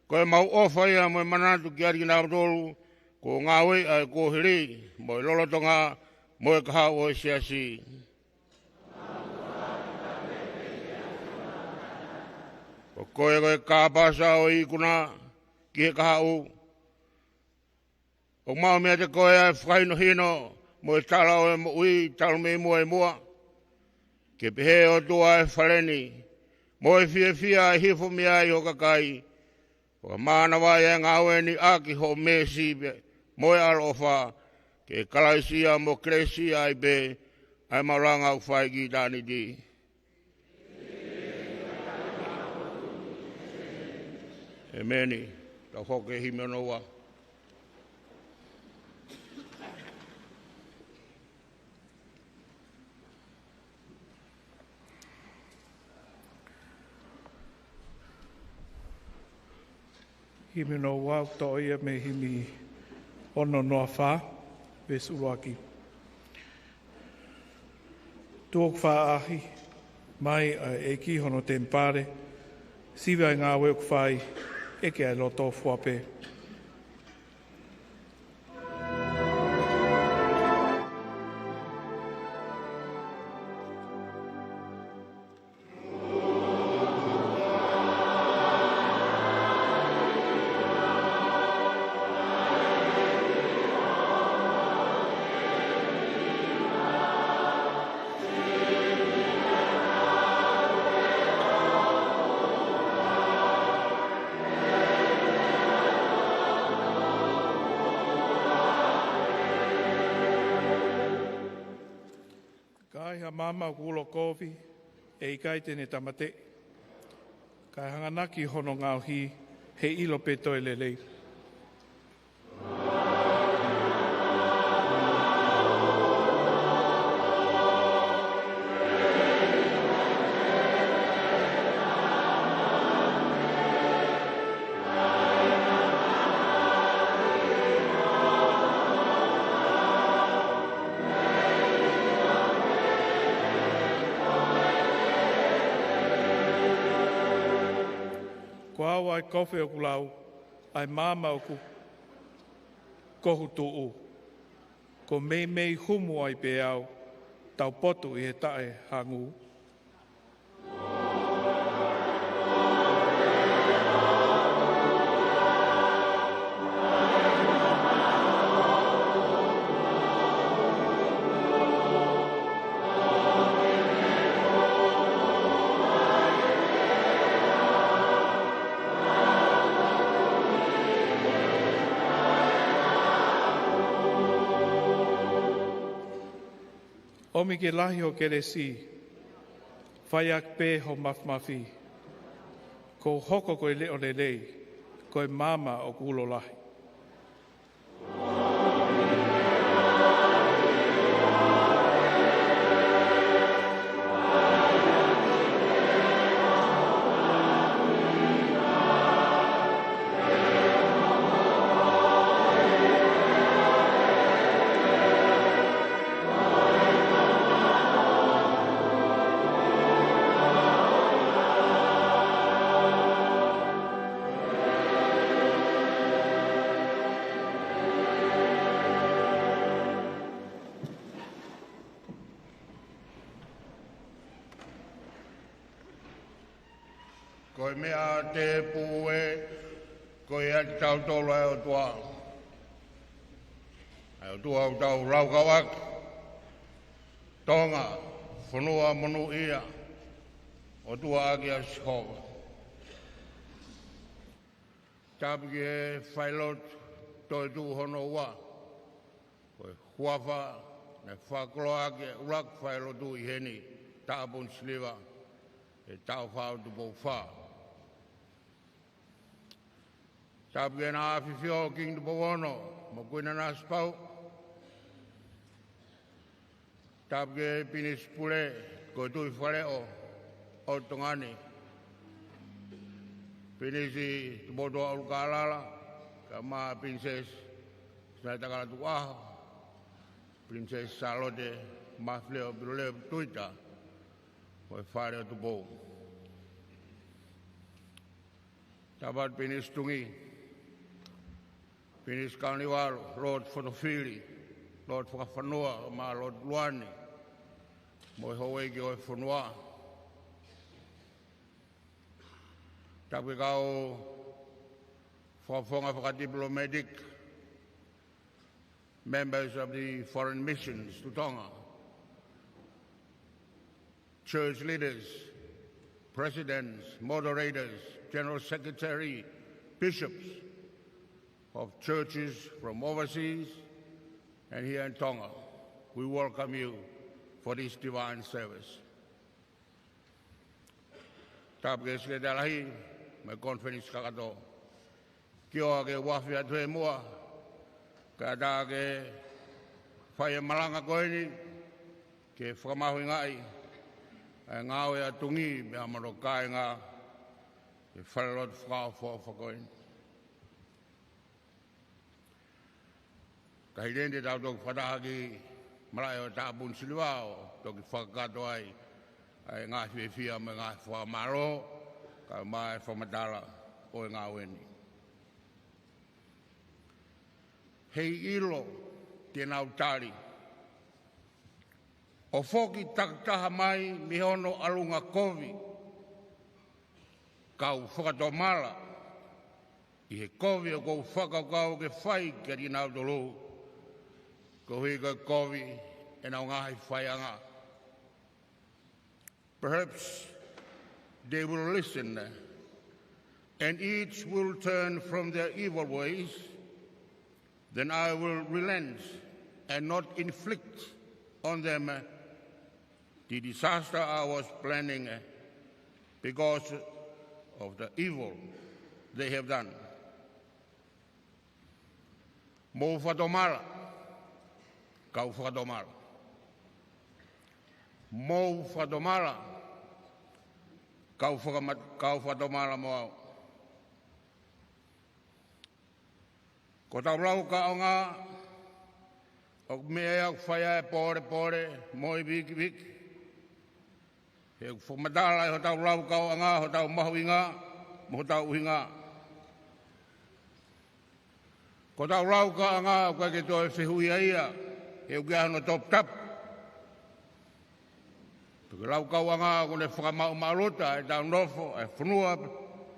ko e mau ʻofa ia mo e manatu kiate kinautolu kuo ngāueʻi ʻa e kuohili mo e lolotonga mo e kahaʻu ʻo e siasi. Ko koe ko e kāpasa ʻo e ikuna ki he kahaʻu. ʻOku maʻu meiate koe ʻa e fakahinohino mo e tala ʻo e moʻui talu mei muʻa ʻi muʻa. Ke pehē ʻOtua ʻa e fale ni, mo e fiefia ʻa e hifo mei ai ho kakai. Fakamānavaʻi ʻa e ngāue ni ʻaki hoʻo mēsi pē mo e ʻaloʻofa, ke Kalaisi ia mo Kalaisi ia ai pē ʻa e maʻulanga ʻoku fai ki ʻitāniti. ʻEmeni. Tau hoko ki he himi hono ua. Himi hono ua, toʻo ia mei he himi ono noa fā, veesi ʻuluaki. Tuʻo ʻoku faʻa ʻaʻahi mai ʻa e ʻEiki hono temipale, sivi ʻa e ngāue ʻoku fai, ʻeke ʻa e loto fua pē. Ka ai ha maama ʻoku ulo kovi, ʻe ʻikai te ne tāmateʻi. Kae hanganaki hono ngaohi, he ʻilo pē toe lelei. Ko au ʻa e kofe ʻoku lau, ʻa e maama ʻoku kohu tuʻu. Ko e meimei humu ai pē au, taupotu ʻi he taʻehangū. ʻOmi ke lahi ho kelesi, fai ʻaki pē ho mafimafi. Kuo u hoko ko e leʻo lelei, ko e maama ʻoku ulo lahi. Ko e meʻa tēpū ē, ko e ʻiate kitautolu ʻa e ʻOtua. ʻA e ʻOtua ʻoku tau laukau ʻaki. Tonga, fonua monūʻia, ʻOtua ʻaki ʻa Sihova. Tapu ki he failotu toetuʻu hono ua. Ko e huafa naʻe fakakoloa ʻaki e ʻuluaki failotu ʻi heni, Taʻapunisiliva, ʻe Tāufaʻāhau Tupou Fā. Tapu ki heʻene ʻAfio ʻAfio Kingi Tupou Ono mo Kuini Nanasipauʻu. Tapu ki he Pilinisi Pule, ko e Tuʻi Fakaleʻo ʻo Tonga ni, Pilinisi Tupoutoʻa ʻUlukālala, kae ʻumaʻā Pilinisesi Sinaitakala Tukuʻaho, Pilinisesi Sālote Mafileʻo Pilolevu Tuita, mo e Fale ʻo Tupou. Tapu atu Pilinisi Tungi, Pilinisi Kaunivalu, Lord Fotofili, Lord Fakafanua, mo Lord Luani, mo e houʻeiki ʻo e fonua. Tapu ki he kau fakafofonga fakadiplomatic, members of the foreign missions to Tonga, church leaders, presidents, moderators, general secretary, bishops of churches from overseas and here in Tonga. We welcome you for this divine service. Tapu ki he Sekelitali Lahi mo e konifelenisi kakato. Kiʻi ʻoatu ke u afe atu he muʻa, kae ʻatā ke fai e malanga ko eni, ke fakamahuʻingaʻi ʻa e ngāue ʻa Tungi mo hono kāinga he falelotu fakaʻofoʻofa ko eni. Ka hili eni te tau toki fakataha ki he malaʻe ʻo Taʻapunisiliva ʻo toki fakakakato ai ʻa e ngaahi fiefia mo e ngaahi fakamālō, kae ʻumaʻā e fakamatala ʻo e ngāue ni. Heiʻilo te nau tali, ʻo foki takitaha mai mei hono ʻalunga kovi, kau fakatomala ʻi he kovi ʻoku ou fakakaukau ke fai kiate kinautolu, koeʻuhi ko e kovi ʻenau ngaahi faiʻanga. Perhaps they will listen, and each will turn from their evil ways, then I will relent and not inflict on them the disaster I was planning because of the evil they have done. Mou fakatomala, kau fakatomala. Mou fakatomala, kau fakamat-, kau fakatomala mo au. Ko hotau laukaʻanga, ʻoku meʻa ia ʻoku fai ai e pōlepole mo e vikiviki. He ʻoku fakamatala ʻe hotau laukaʻanga hotau mahuʻinga mo hotau ʻuhinga. Ko hotau laukaʻanga ʻoku ʻikai ke toe fehuʻia ia, he ʻoku ʻi ai hono toputapu. Ko e laukaʻanga ʻoku ne fakamaʻumaʻuluta ʻetau nofo, ʻa e fonua,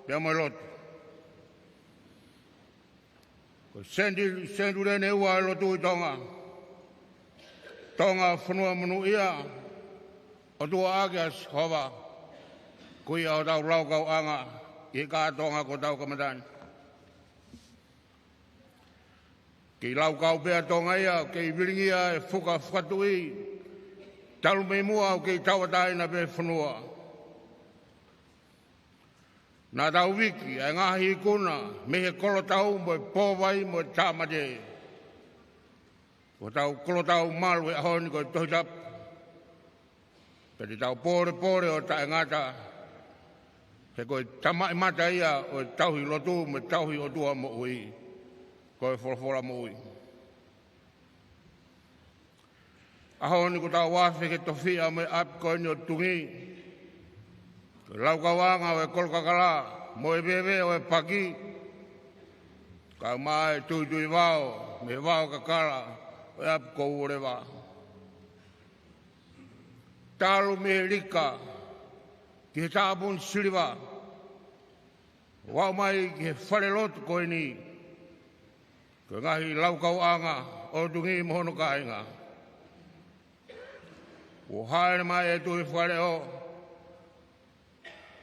pea mo e lotu. Ko e seni-, senituli eni ʻe ua ʻo e lotu ʻi Tonga. Tonga fonua monūʻia, ʻOtua ʻaki ʻa Sihova. Ko ia hotau laukaʻanga ʻi he kātoanga kuo tau kamata ni. Kei laukau pē ʻa Tonga ia, kei vilingia e fuka fakatuʻi, talu mei muʻa ʻoku kei tauʻatāina pē fonua. Naʻa tau viki ʻa e ngaahi ikuna mei he kolotau mo e pōvai mo e tāmate. Ko hotau kolotau malu he ʻaho ni ko e Tohi Tapu. Pea te tau pōlepole ʻo taʻengata, he ko e tamaʻimata ia ʻo e tauhi lotu mo e tauhi ʻOtua moʻui, ko e folofola moʻui. ʻAho ni kuo tau afe ki he tofiʻa mo e ʻapi ko eni ʻo Tungi. Ko e laukauʻanga ʻo e kolokakala mo e veve ʻo e paki, kae ʻumaʻā e tuitui vao mei he vao kakala ʻo e ʻapi ko Uoleva. Talu mei he Lika ki he Taʻapunisiliva, ʻOku aʻu mai ki he falelotu ko eni, ko e ngaahi laukauʻanga ʻo Tungī mo hono kāinga. Kuo hāʻele mai e Tuʻi Faleʻo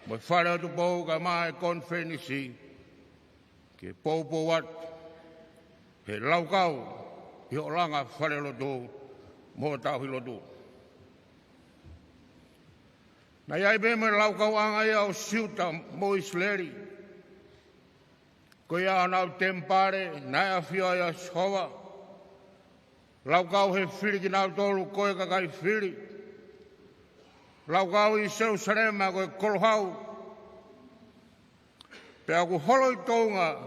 mo e Faleʻo Tupou kae ʻumaʻā e konifelenisi ke poupou atu he laukau ʻi hoʻo langa falelotu mo hoʻo tauhi lotu. Naʻe ʻi ai pē mo e laukauʻanga ia ʻo Siuta mo ʻIsileli. Ko ia honau temipale naʻe ʻafio ai ʻa Sihova. Laukau he fili kinautolu ko e kakai fili. Laukau ʻi Selusalema ko e kolohau. Pea ʻoku holo ʻi Tonga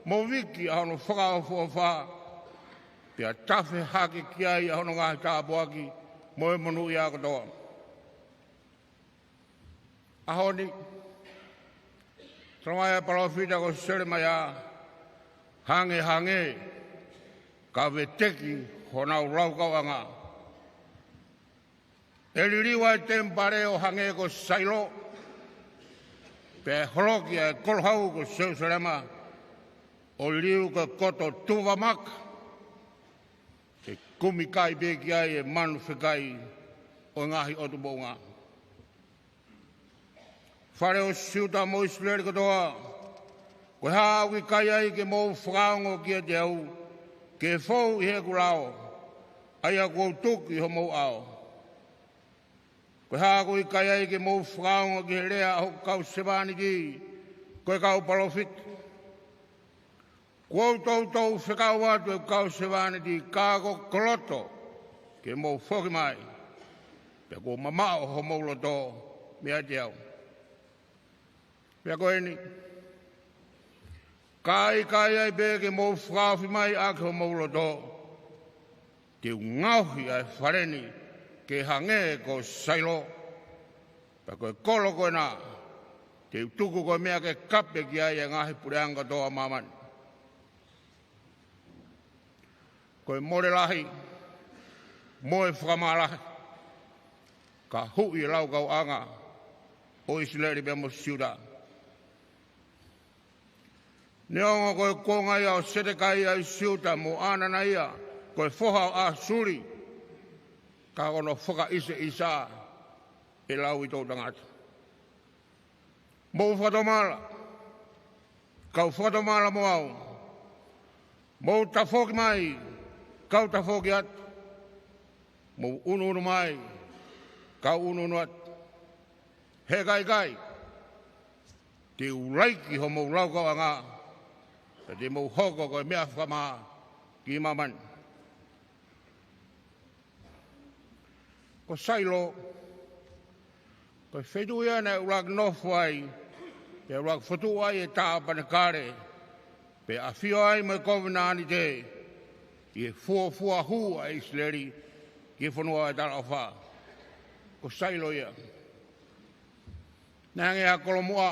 mo Viki ʻa hono fakaʻofoʻofa, pea tafe hake ki ai ʻa hono ngaahi tāpuaki mo e monūʻia kotoa. ʻAho ni, talamai ʻe he palōfita ko Selemaia, hangehangē ka veteki honau laukauʻanga. ʻE liliu ʻa e temipale ʻo hangē ko Sailo, pea ʻe holoki ʻa e kolohau ko Selusalema ʻo liliu ko e koto tuva maka, ke kumi kai pē ki ai e manu fekai ʻo e ngaahi ʻotu moʻunga. Fale ʻo Siuta mo ʻIsileli kotoa, ko e hā ʻoku ʻikai ai ke mou fakaongo kiate au, ke fou ʻi heʻeku lao, ʻa ia kuo u tuku ʻi homou ʻao? Ko e hā ʻoku ʻikai ai ke mou fakaongo ki he lea ʻa hoku kau sevāniti, ko e kau palōfita? Kuo u toutou fekau atu ʻeku kau sevāniti, ka ko koloto ke mou foki mai, pea kuo mamaʻo homou loto meiate au. Pea ko eni, ka ʻikai ai pē ke mou fakaofi mai ʻaki homou loto, te u ngaohi ʻa e fale ni ke hangē ko Sailo, pea ko e kolo ko ena te u tuku ko e meʻa ke kape ki ai ʻa e ngaahi puleʻanga kotoa ʻo māmani. Ko e mole lahi mo e fakamā lahi ka huʻi e laukauʻanga ʻo ʻIsileli pea mo Siuta. Neongo ko e kuonga ia ʻo Setekaia ʻi Siuta mo ʻAnanaia ko e foha ʻo ʻAsuli, ka ko hono fakaʻiseʻisa ʻe lauʻi toʻu tangata. Mou fakatomala, kau fakatomala mo au. Mou tafoki mai, kau tafoki atu. Mou ʻunuʻunu mai, kau ʻunuʻunu atu. He ka ʻikai, te u laiki homou laukauʻanga, pea te mou hoko ko e meʻa fakamā ki māmani. Ko Sailo, ko e feituʻu ia naʻe ʻuluaki nofo ai, pea ʻuluaki fokotuʻu ai e tāpanekale, pea ʻafio ai mo e kovinānite, ʻi he fuofua hū ʻa ʻIsileli ki he fonua ʻo e talaʻofa. Ko Sailo ia. Naʻe hangē ha kolomuʻa,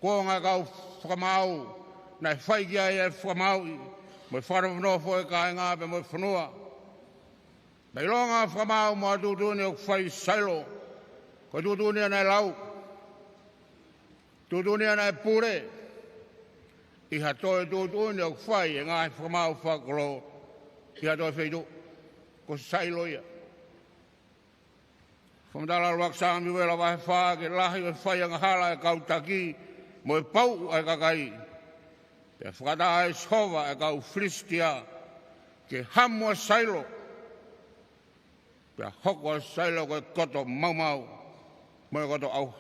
kuonga e kau fakamaau, naʻe fai ki ai e fakamāuʻi mo e fakanofonofo e kāinga pea mo e fonua. Naʻe ʻilonga fakamaau mo e tuʻutuʻuni ʻoku fai ʻi Sailo, ko e tuʻutuʻuni ia naʻe lau, tuʻutuʻuni ia naʻe pule ʻi ha toe tuʻutuʻuni ʻoku fai ʻe he ngaahi fakamaau fakakolo ʻi ha toe feituʻu. Ko Sailo ia. Fakamatala ʻuluaki Samiuela vahe fā ki he lahi ʻo e fai angahala ʻa e kau taki mo e pauʻu ʻa e kakai. Pea fakataha ʻe Sihova ʻa e kau Filisitia ke hamu ʻa Sailo. Pea hoko ʻa Sailo ko e koto maumau mo e koto ʻauha.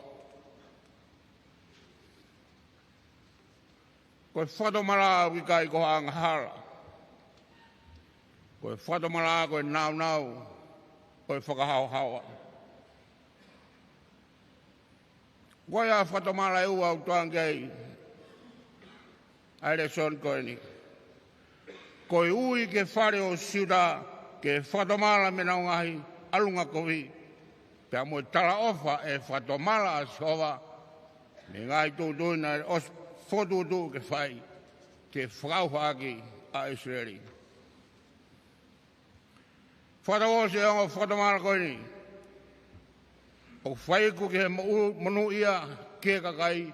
Ko e fakatomala ʻoku ʻikai ko ha angahala. Ko e fakatomala ko e nāunau ʻo e fakahaohaoa. Ko e fakatomala ʻe ua ʻoku tuʻunga ki ai ʻa e lēsoni ko eni. Ko e ui ki he fale ʻo Siuta ke fakatomala mei heʻenau ngaahi ʻalunga kovi, pea mo e talaʻofa ʻe fakatomala ʻa Sihova mei he ngaahi tuʻutuʻuni naʻe ʻosi fokotuʻutuʻu ke fai, ke fakaʻauha ʻaki ʻa ʻIsileli. Fakatauʻosi e ongo fakatomala ko eni ʻoku fai iku ki he moʻu-, monūʻia ki he kakai,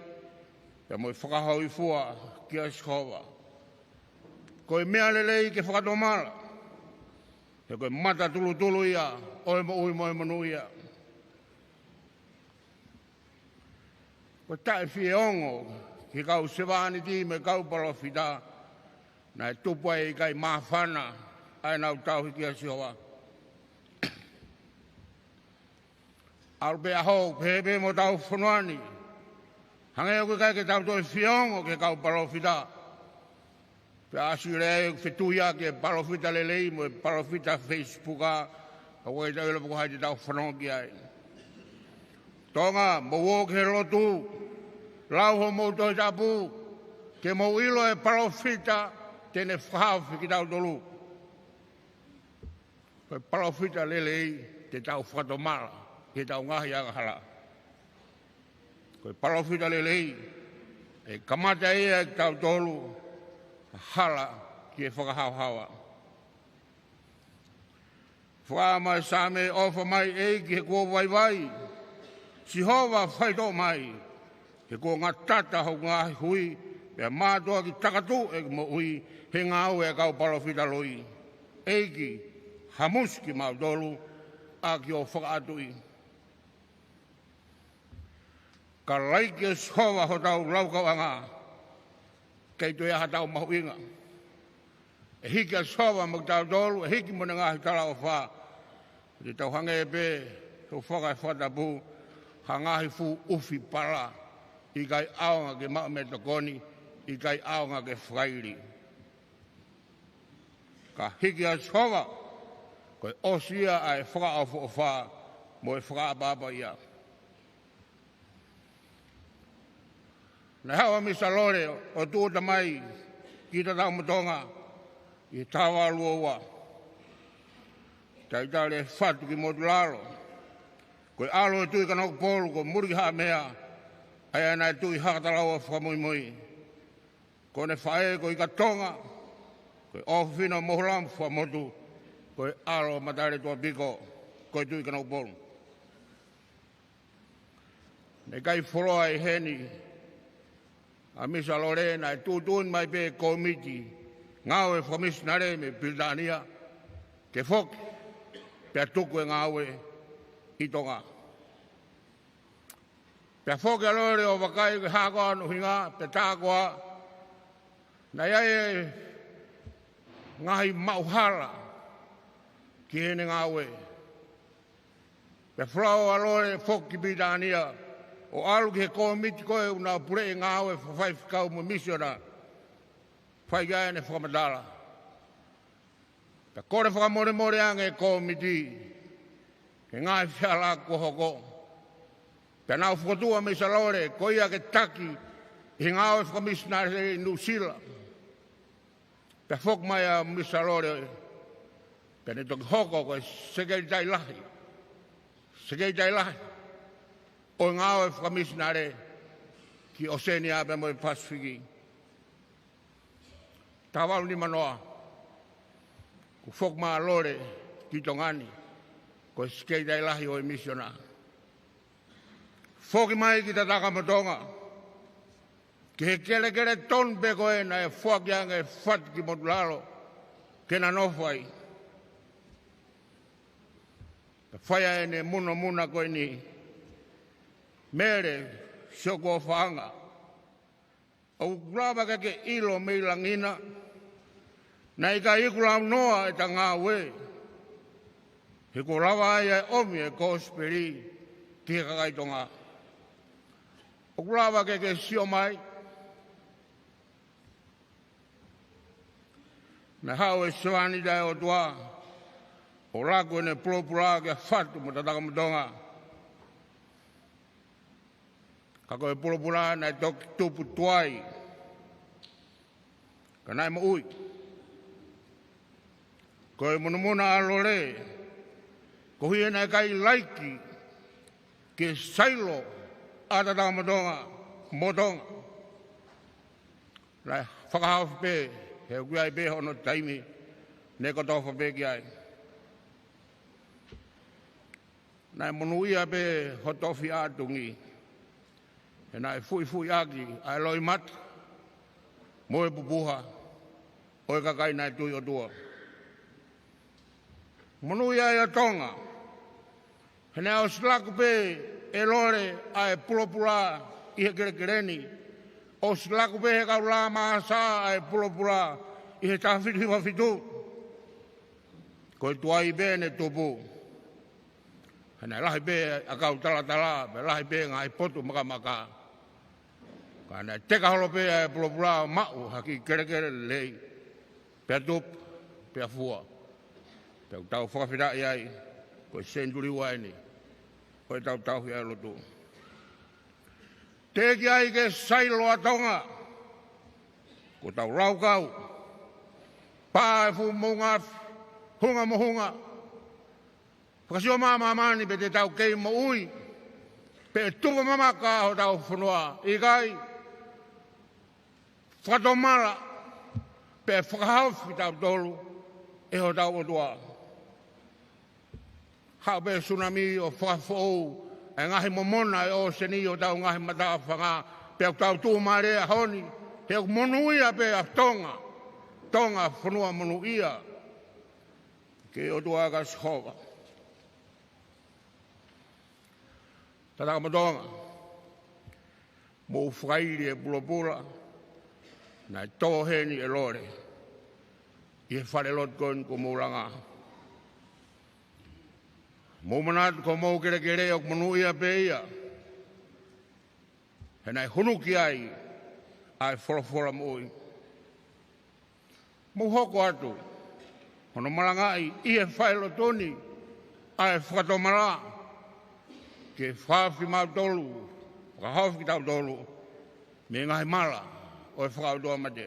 pea mo e fakahōifua kia Sihova. Ko e meʻa lelei ke fakatomala, he ko e mata tulutulu ia ʻo e moʻui mo e monūʻia. Ko e taʻefieongo ki he kau sevāniti mo e kau palōfita, naʻe tupu ai ʻikai māfana ʻa ʻenau tauhi kia Sihova. ʻAlu pē ʻaho, pehē pē mo hotau fonua ni. Hangē ʻoku ʻikai ke tau toe fieongo ki he kau palōfita. Pea ʻasi leva e fetuʻutaki ʻa e palōfita lelei mo e palōfita Facebook, ʻa, ʻoku ʻikai tau ʻilo pe ko hai te tau fanongo ki ai. Tonga, mou ō ki he lotu, lau hoʻomou Tohi Tapu, ke mou ʻilo e palōfita te ne fakahaofi kitautolu. Ko e palōfita lelei te tau fakatomala ki heʻetau ngaahi angahala. Ko e palōfita lelei ʻe kamata ia ʻiate kitautolu ha hala ki he fakahaohaoa. Fakaʻamu ʻa e Saame: ʻOfa mai ʻEiki he kuo vaivai, Sihova faitoʻo mai, he kuo ngatata hoku ngaahi hui, pea mātuʻaki takatuʻu ʻeku moʻui he ngāue ʻa e kau palōfita loi. ʻEiki, hamusi kimautolu ʻaki hoʻo fakaʻatuʻi. Ka laiki ʻe Sihova hotau laukauʻanga, ʻikai toe ʻi ai hatau mahuʻinga. ʻE hiki ʻa Sihova mo kitautolu, ʻe hiki mo ʻene ngaahi talaʻofa. Te tau hangē pē, he ʻoku faka-, fakatapu, ha ngaahi fuʻu ʻufi pala, ʻikai ʻaonga ke maʻu meʻatokoni, ʻikai ʻaonga ke fakaili. Ka hiki ʻa Sihova, ko e ʻosi ia ʻa e fakaʻofoʻofa mo e fakaʻapaʻapa ia. Naʻe haʻu ʻa Misa Lole ʻo tūʻuta mai ki Tatakamotonga ʻi he taha valu ua ua. Talitali e fatu ki Motulalo. Ko e ʻalo ʻo e Tuʻi Kanokupolu ko Mulikihaʻamea, ʻa ia naʻe tuʻu ʻi Hakatalaua fakamuimui. Ko ʻene faʻē ko ʻIkatonga, ko e ʻofefine ʻo Mohulam Fuaʻamotu, ko e ʻalo ʻo Matale Tuʻapiko, ko e Tuʻi Kanokupolu. Naʻe ʻikai fuoloa ʻi heni ʻa Misa Lole, naʻe tuʻutuʻuni mai pē kōmiti ngāue fakamisinale mei Pilitānia ke foki pea tuku e ngāue ʻi Tonga. Pea foki ʻa Lole ʻo vakai ki he hā koā hono ʻuhinga, pea tā koā naʻe ʻi ai e ngaahi maʻuhala ki heʻene ngāue. Pea folau ʻa Lole foki ki Pilitānia, ʻo ʻalu ki he kōmiti ko ē ʻoku nau puleʻi e ngāue fakafaifekau mo e misiona. Fai ki ai ʻene fakamatala. Pea kole fakamolemole ange e kōmiti ki he ngaahi fehālaaki kuo hoko. Pea nau fokotuʻu ʻa Misa Lole ko ia ke taki ʻi he ngāue fakamisinale ʻi Nuʻusila. Pea foki mai ʻa Misa Lole, pea ne toki hoko ko e sekelitali lahi, sekelitali lahi ʻo e ngāue fakamisinale ki ʻOsēnia pea mo e Pasifiki. Taha valu nima noa, kuo foki mai ʻa Lole ki Tonga ni ko e sekelitali lahi ʻo e misiona. Foki mai ki Tatakamotonga, ki he kelekele tonu pē ko ē naʻe foaki ange e fatu ki Motulalo ke na nofo ai. Pea fai ai ʻene munomuna ko eni: Mele, siʻoku ʻofaʻanga, ʻoku lava ke ke ʻilo mei langi na, naʻe ʻikai iku launoa ʻeta ngāue, he kuo lava ai ʻa e ʻomi e kosipeli ki he kakai Tonga. ʻOku lava ke ke sio mai. Naʻe haʻu e sevāniti ʻa e ʻOtua ʻo laku ʻene pulopula kia Fatu mo Tatakamotonga. Ka ko e pulopula naʻe toki tupu tuai, ka naʻe moʻui. Ko e munomuna ʻa Lole, koeʻuhi he naʻe ʻikai laiki ke sailo ʻa Tatakamotonga mo Tonga, naʻe fakahaofi pē, he ʻoku ʻi ai pē hono taimi ne kotofa pē ki ai. Naʻe monūʻia pē ho tofiʻa ʻatungi, He naʻe fuʻifuʻiʻaki ʻa e loʻimata mo e pupuha ʻo e kakai naʻe tui ʻOtua. Monūʻia ʻa Tonga. He naʻe ʻosi laku pē ʻe Lole ʻa e pulopula ʻi he kelekele ni. ʻOsi laku pē ʻe he kau Lamasa ʻa e pulopula ʻi he taha fitu hiva fitu. Ko e tuai pē ne tupu. He naʻe lahi pē ʻa e kau talatala, pea lahi pē ngaahi potu makamaka. Ka naʻe teka holo pē ʻa e pulopula ʻo maʻu ha kiʻi kelekele lelei. Pea tupu, pea fua. Pea ʻoku tau fakafetaʻi ai, ko e senituli ua eni ʻo ʻetau tauhi ʻa e lotu. Teʻeki ai ke sailo ʻa Tonga. Ko ʻetau laukau. Pā e fuʻu moʻunga afi, hunga mo hunga. Fakasio mai ʻa māmani pe te tau kei moʻui, pe tupu mamaka hotau fonua. ʻIkai, fakatomala, pe fakahaofi kitautolu ʻe hotau ʻOtua. Haʻu pē tsunami ʻo fakafoʻou ʻa e ngaahi momona ʻo e ʻōseni ʻi hotau ngaahi matāfanga, pea ʻoku tau tuʻumālie he ʻaho ni, he ʻoku monūʻia pē ʻa Tonga, Tonga fonua monūʻia. Ke ʻOtua ka Sihova. Tatakamotonga, mou fakaili e pulopula naʻe tō heni ʻe Lole ʻi he falelotu ko eni kuo mou langa. Mou manatu ko homou kelekele ʻoku monūʻia pē ia. He naʻe hunuki ai ʻa e folofola moʻui. Mou hoko atu hono malangaʻi ʻi he falelotu ni ʻa e fakatomala, ke fakahaofi mautolu, fakahaofi kitautolu mei he ngaahi mala ʻo e fakaʻotuamate.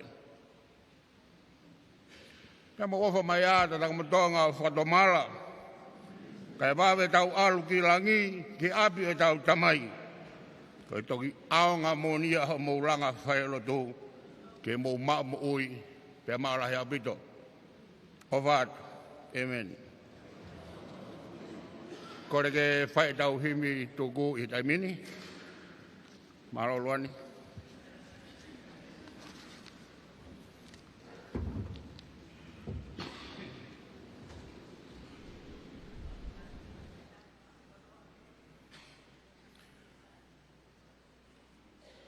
Pea mou ʻofa mai ā Tatakamotonga ʻo fakatomala, kae vave ʻetau ʻalu ki langi, ki ʻapi ʻo ʻetau Tamai. Ko e toki ʻaonga moʻoni ia hoʻomou langa falelotu, ke mou maʻu moʻui pea maʻu lahi ʻaupito. ʻOfa atu. ʻĒmeni. Kole ke fai ʻetau himi tuku ʻi he taimi ni. Mālō Luani.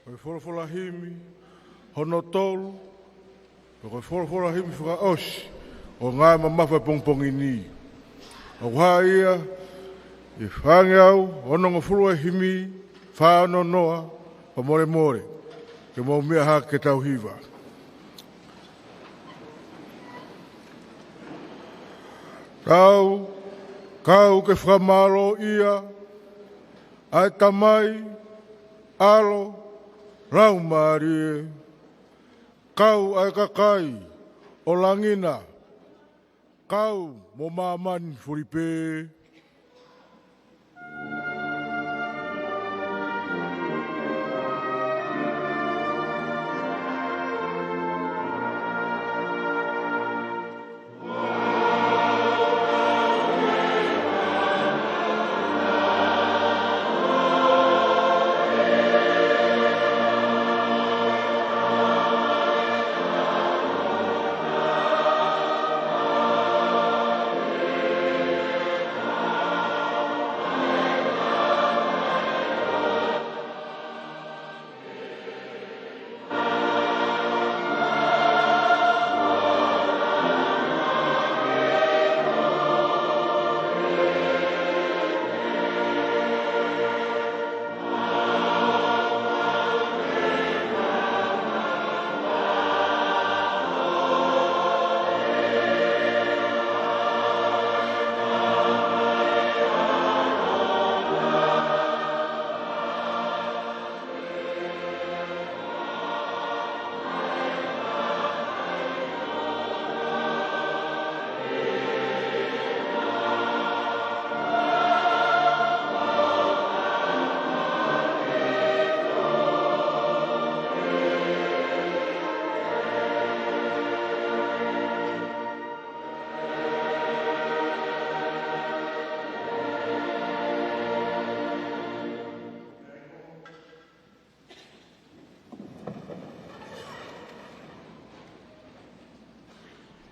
Ko e folofola himi hono tolu, ko e folofola himi fakaʻosi ʻo e ngaahi mamafa ʻo e pongipongi ni. ʻOku hā ia ʻi he fāngeau onongofulu ʻo e himi, fā ono noa, fakamolemole, ke mou meʻa hake ke tau hiva. Tau kau ke fakamālōʻia ʻa e Tamai, ʻAlo, Laumālie, kau ʻa e kakai ʻo langi na, kau mo māmani fuli pē.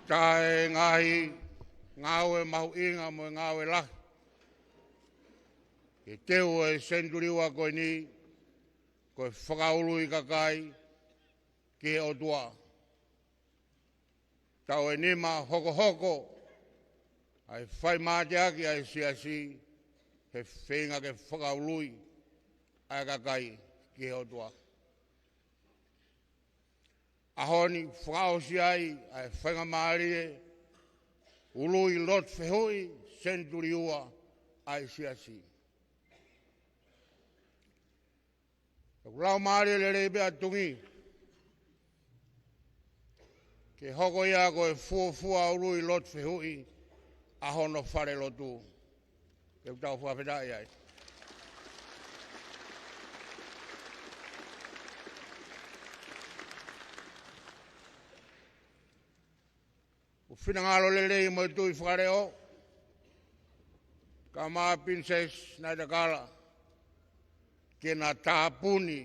Taha e ngaahi ngāue mahuʻinga mo e ngāue lahi ke teu e senituli ua ko eni, ko e fakaului kakai ki he ʻOtua. Taʻu ʻe nima hokohoko ʻa e fai mateaki ʻa e siasi, he feinga ke fakaului ʻa e kakai ki he ʻOtua. ʻAho ni fakaʻosi ai ʻa e faingamālie ului lotu fehuʻi senituli ua ʻa e siasi. ʻOku laumālie lelei pē ʻa Tungi ke hoko ia ko e fuofua ului lotu fehuʻi ʻa hono falelotu. Ke tau fakafetaʻi ai. ʻOku finangalo lelei mo e tui fakaleʻo, kae ʻumaʻā Pilinisesi Naitakala, ke na tāpuni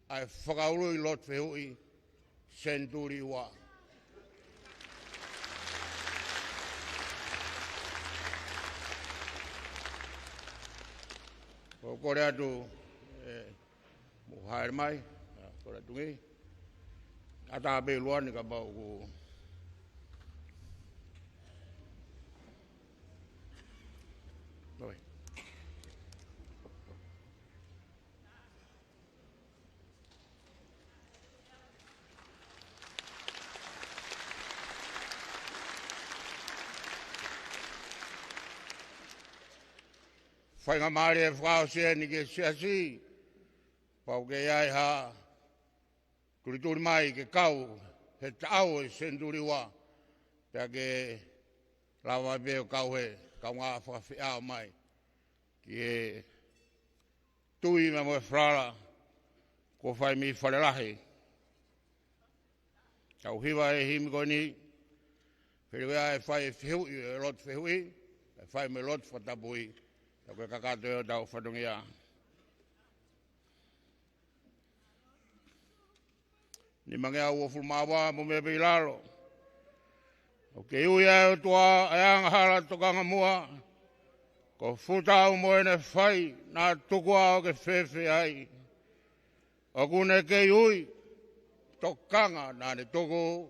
ʻa e fakaului lotu fehuʻi senituli ua. ʻOku kole atu, ē, mou haere mai, ʻa, kole atu Tungi. ʻAtā pē ʻi luani kapau ʻoku. Oi. Faingamālie fakaʻosi eni ki he siasi, pau ke ʻi ai ha tulituli mai ke kau he taʻau e senituli ua, pea ke lava pē ʻo kau he kaungā fakafeʻao mai ki he tui mo e falala kuo fai mei Falelahi. Tau hiva e himi ko eni, feliu ia ʻe fai e fehuʻi, e lotu fehuʻi, ʻe fai mo e lotu fakatapui, ka ko e kakato ē ʻo tau fatongia. Nimangeau uofulu mā ua mo e meʻa pē ʻi lalo. ʻOku kei ui ʻa e ʻOtua ʻa e angahala tokanga muʻa, ko Futau mo ʻene fai, naʻa tuku ā ʻo ke fēfē ai. ʻOku ne kei ui, tokanga naʻa ne tuku.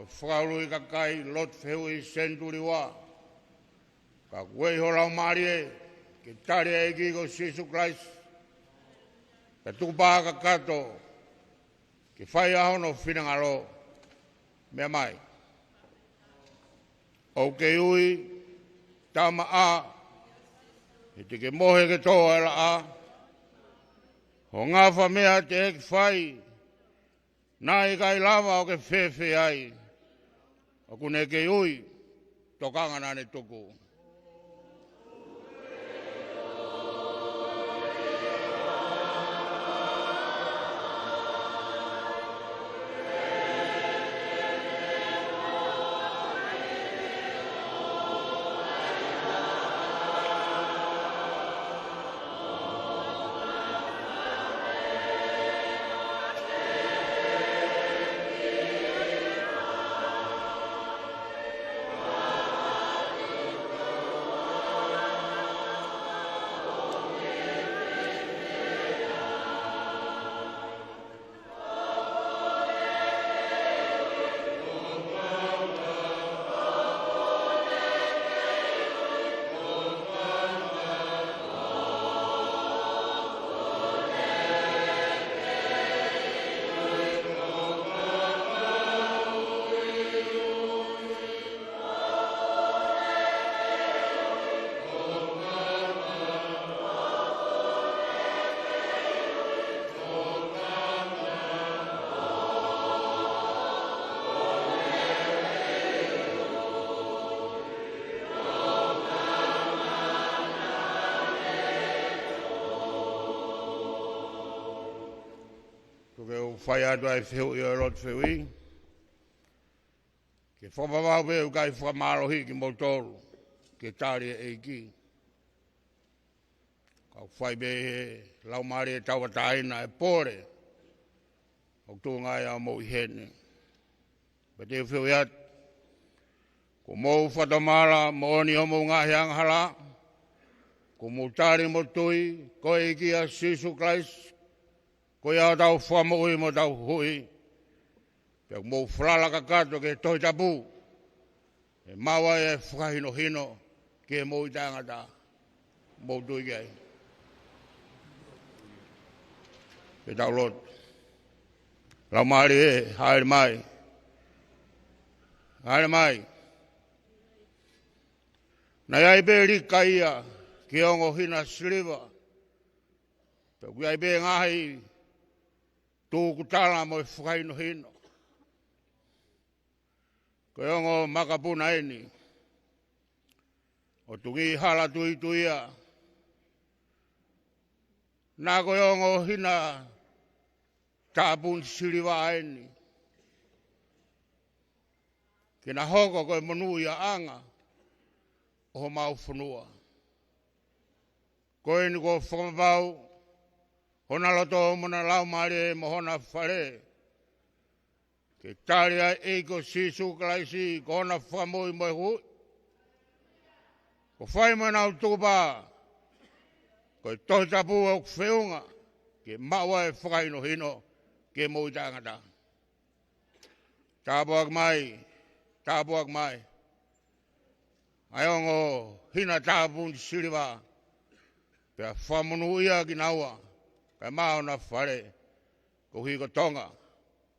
ʻO fakaului kakai lotu fehuʻi senituli ua. Ka kuo ʻi ho laumālie ke tali ʻa e ʻEiki ko Sīsū Kalaisi, ka tukupā kakato ke fai ʻa hono finangalo. Meʻa mai. ʻOku ke ui, tamaʻa, he te ke mohe ke tō ʻa e laʻā. Ho ngafa meʻa teʻeki fai, naʻe ʻikai lava ʻo ke fēfē ai. ʻOku ne kei ui, tokanga naʻa ne tuku. Fai atu ai e fehuʻi ʻo e lotu fehuʻi. Ke fakapapau pē ʻoku ʻikai fakamālohi kimoutolu ke tali e ʻEiki. Ka ʻoku fai pē ʻe he Laumālie Tauʻatāina e pole ʻoku tuʻunga ai ʻa homou ʻi heni. Pea te u fehuʻi atu. Kuo mou fakatomala moʻoni homou ngaahi angahala. Kuo mou tali mo tui ko e ʻEiki ʻa Sīsū Kalaisi, ko ia hotau Fakamoʻui mo hotau Huhuʻi. Pea kuo mou falala kakato ki he Tohi Tapu, ʻe maʻu ai e fakahinohino ki he moʻui taʻengata. Mou tui ki ai. Ke tau lotu. Laumālie, hāʻele mai. Hāʻele mai. Naʻe ʻi ai pē lika ia ki he ongo hina siliva. Pea ʻoku ʻi ai pē ngaahi tūkutala mo e fakahinohino. Ko e ongo makapuna eni ʻo Tungī Hala Tuituia. Naʻa ko e ongo hina tāpuni siliva eni ke na hoko ko e monūʻiaʻanga ʻo homau fonua. Ko eni kuo fakapapau hona loto mo hona laumālie mo hona fale ke tali ʻa e ʻEiki ko Sīsū Kalaisi ko hona Fakamoʻui mo e Huhuʻi. Ko e fai mo ʻenau tukupā ko e Tohi Tapu ʻoku feʻunga ke maʻu ai e fakahinohino ki he moʻui taʻengata. Tāpuaki mai, tāpuaki mai ʻa e ongo hina tāpuni siliva, pea fakamonūʻia kinaua kae ʻumaʻā hona fale, koeʻuhi ko Tonga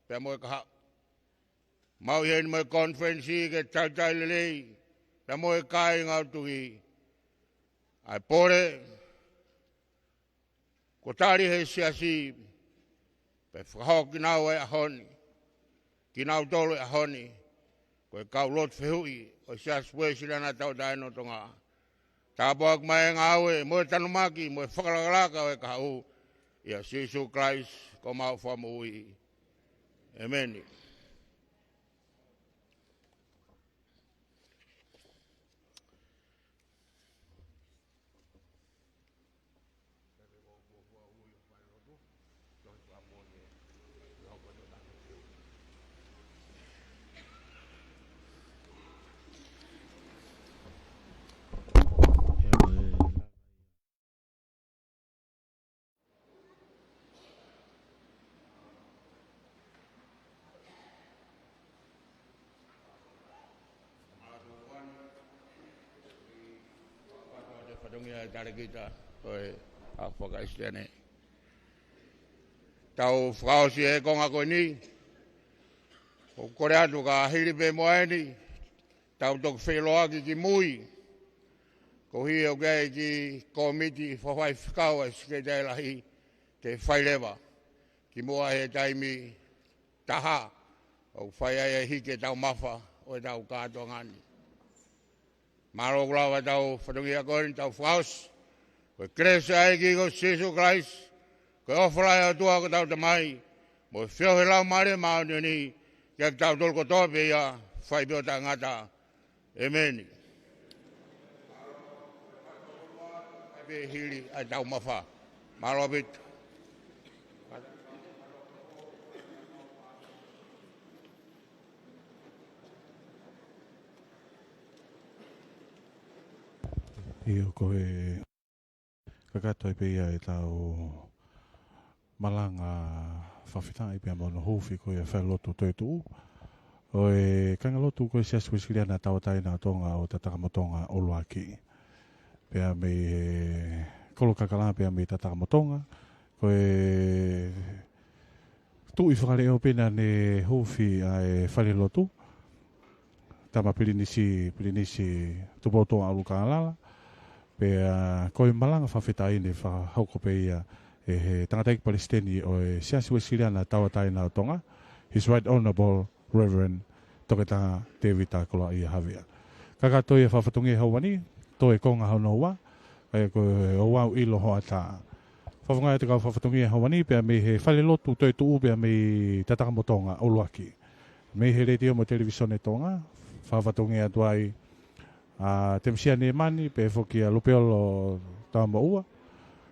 pea mo e kahaʻu. Mau ʻi heni mo e konifelenisi ke talitali lelei pea mo e kāinga ʻo Tungī ʻa e pole kuo tali ʻe he Siasi, pea fakahoko kinaua he ʻaho ni, kinautolu he ʻaho ni ko e kau lotu fehuʻi ʻo e Siasi Uēsiliana Tauʻatāina ʻo Tonga. Tāpuaki mai e ngāue mo e tanumaki mo e fakalakalaka ʻo e kahaʻu, ʻia Sīsū Kalaisi ko homau Fakamoʻui. ʻEmeni. Fatongia e talēkita ʻo e ʻaho faka-Kalisitiane. Tau fakaʻosi e konga ko eni. ʻOku kole atu ka hili pē mo eni, tau toki feʻiloaki ki mui. Koeʻuhi ʻoku ʻi ai e kiʻi kōmiti fakafaifekau ʻa e Sekelitali Lahi te fai leva kimuʻa he taimi taha ʻoku fai ai e hiki e taumafa ʻo e tau kātoanga ni. Mālō ʻoku lava ʻetau fatongia ko eni, tau fakaʻosi. Ko e kelesi ʻa e ʻEiki ko Sīsū Kalaisi, ko e ʻofa lahi ʻa e ʻOtua ko hotau Tamai, mo e feohi ʻa e Laumālie Māʻoniʻoni, ke ʻiate kitautolu kotoa pē ia, fai pē ʻo taʻengata. ʻEmeni. Pea hili ʻa e taumafa. Mālō ʻaupito. ʻIo, ko e kakato ai pē ia ʻetau malanga fakafetaʻi pea mo hono huufi ko ia e falelotu toetuʻu ʻo e kāingalotu ko e Siasi Uēsiliana Tauʻatāina ʻo Tonga ʻo Tatakamotonga ʻUluaki. Pea mei he Kolo Kakala pea mei Tatakamotonga, ko e tuʻi fakaleʻo pē naʻa ne huufi ʻa e falelotu, Tama Pilinisi, Pilinisi Tupoutoʻa ʻUlukalala. Pea ko e malanga fakafetaʻi ne fakahoko pē ia ʻe he tangataʻeiki palesiteni ʻo e Siasi Uēsiliana Tauʻatāina ʻo Tonga, His Right Honourable Reverend Toketā Tēvita Koloaʻia Havea. Kakato ia e fakafatongia he ʻaho ni, toe konga hono ua, ʻa ia ko e Ouau ʻIlo Hoʻatā. Fakafofonga atu e kau fakafatongia he ʻaho ni, pea mei he fale lotu Toetuʻu, pea mei Tatakamotonga ʻUluaki. Mei he Letiō mo e Televisone Tonga, fakafatongia atu ai ʻa Temisia Nemani, pea foki ʻa Lupeolo Taumoʻua,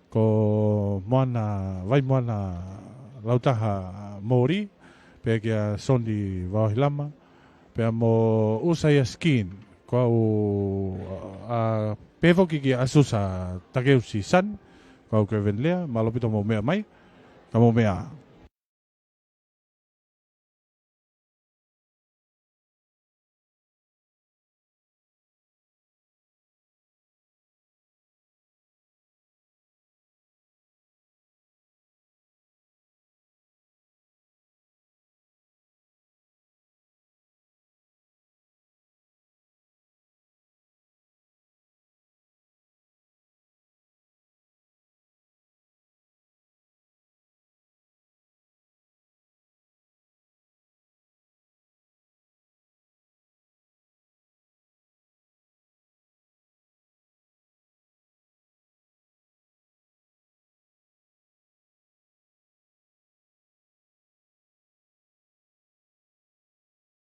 ko Moana, Vaimoana Lautaha Mōlī, pea kia Soni Vaohilama, pea mo ʻUsaia Skin, ko au, ʻa, pea foki kia Asusa Takeusi Sani, ko au Kevin Lea, mālō ʻaupito hoʻomou meʻa mai, ka mou meʻa.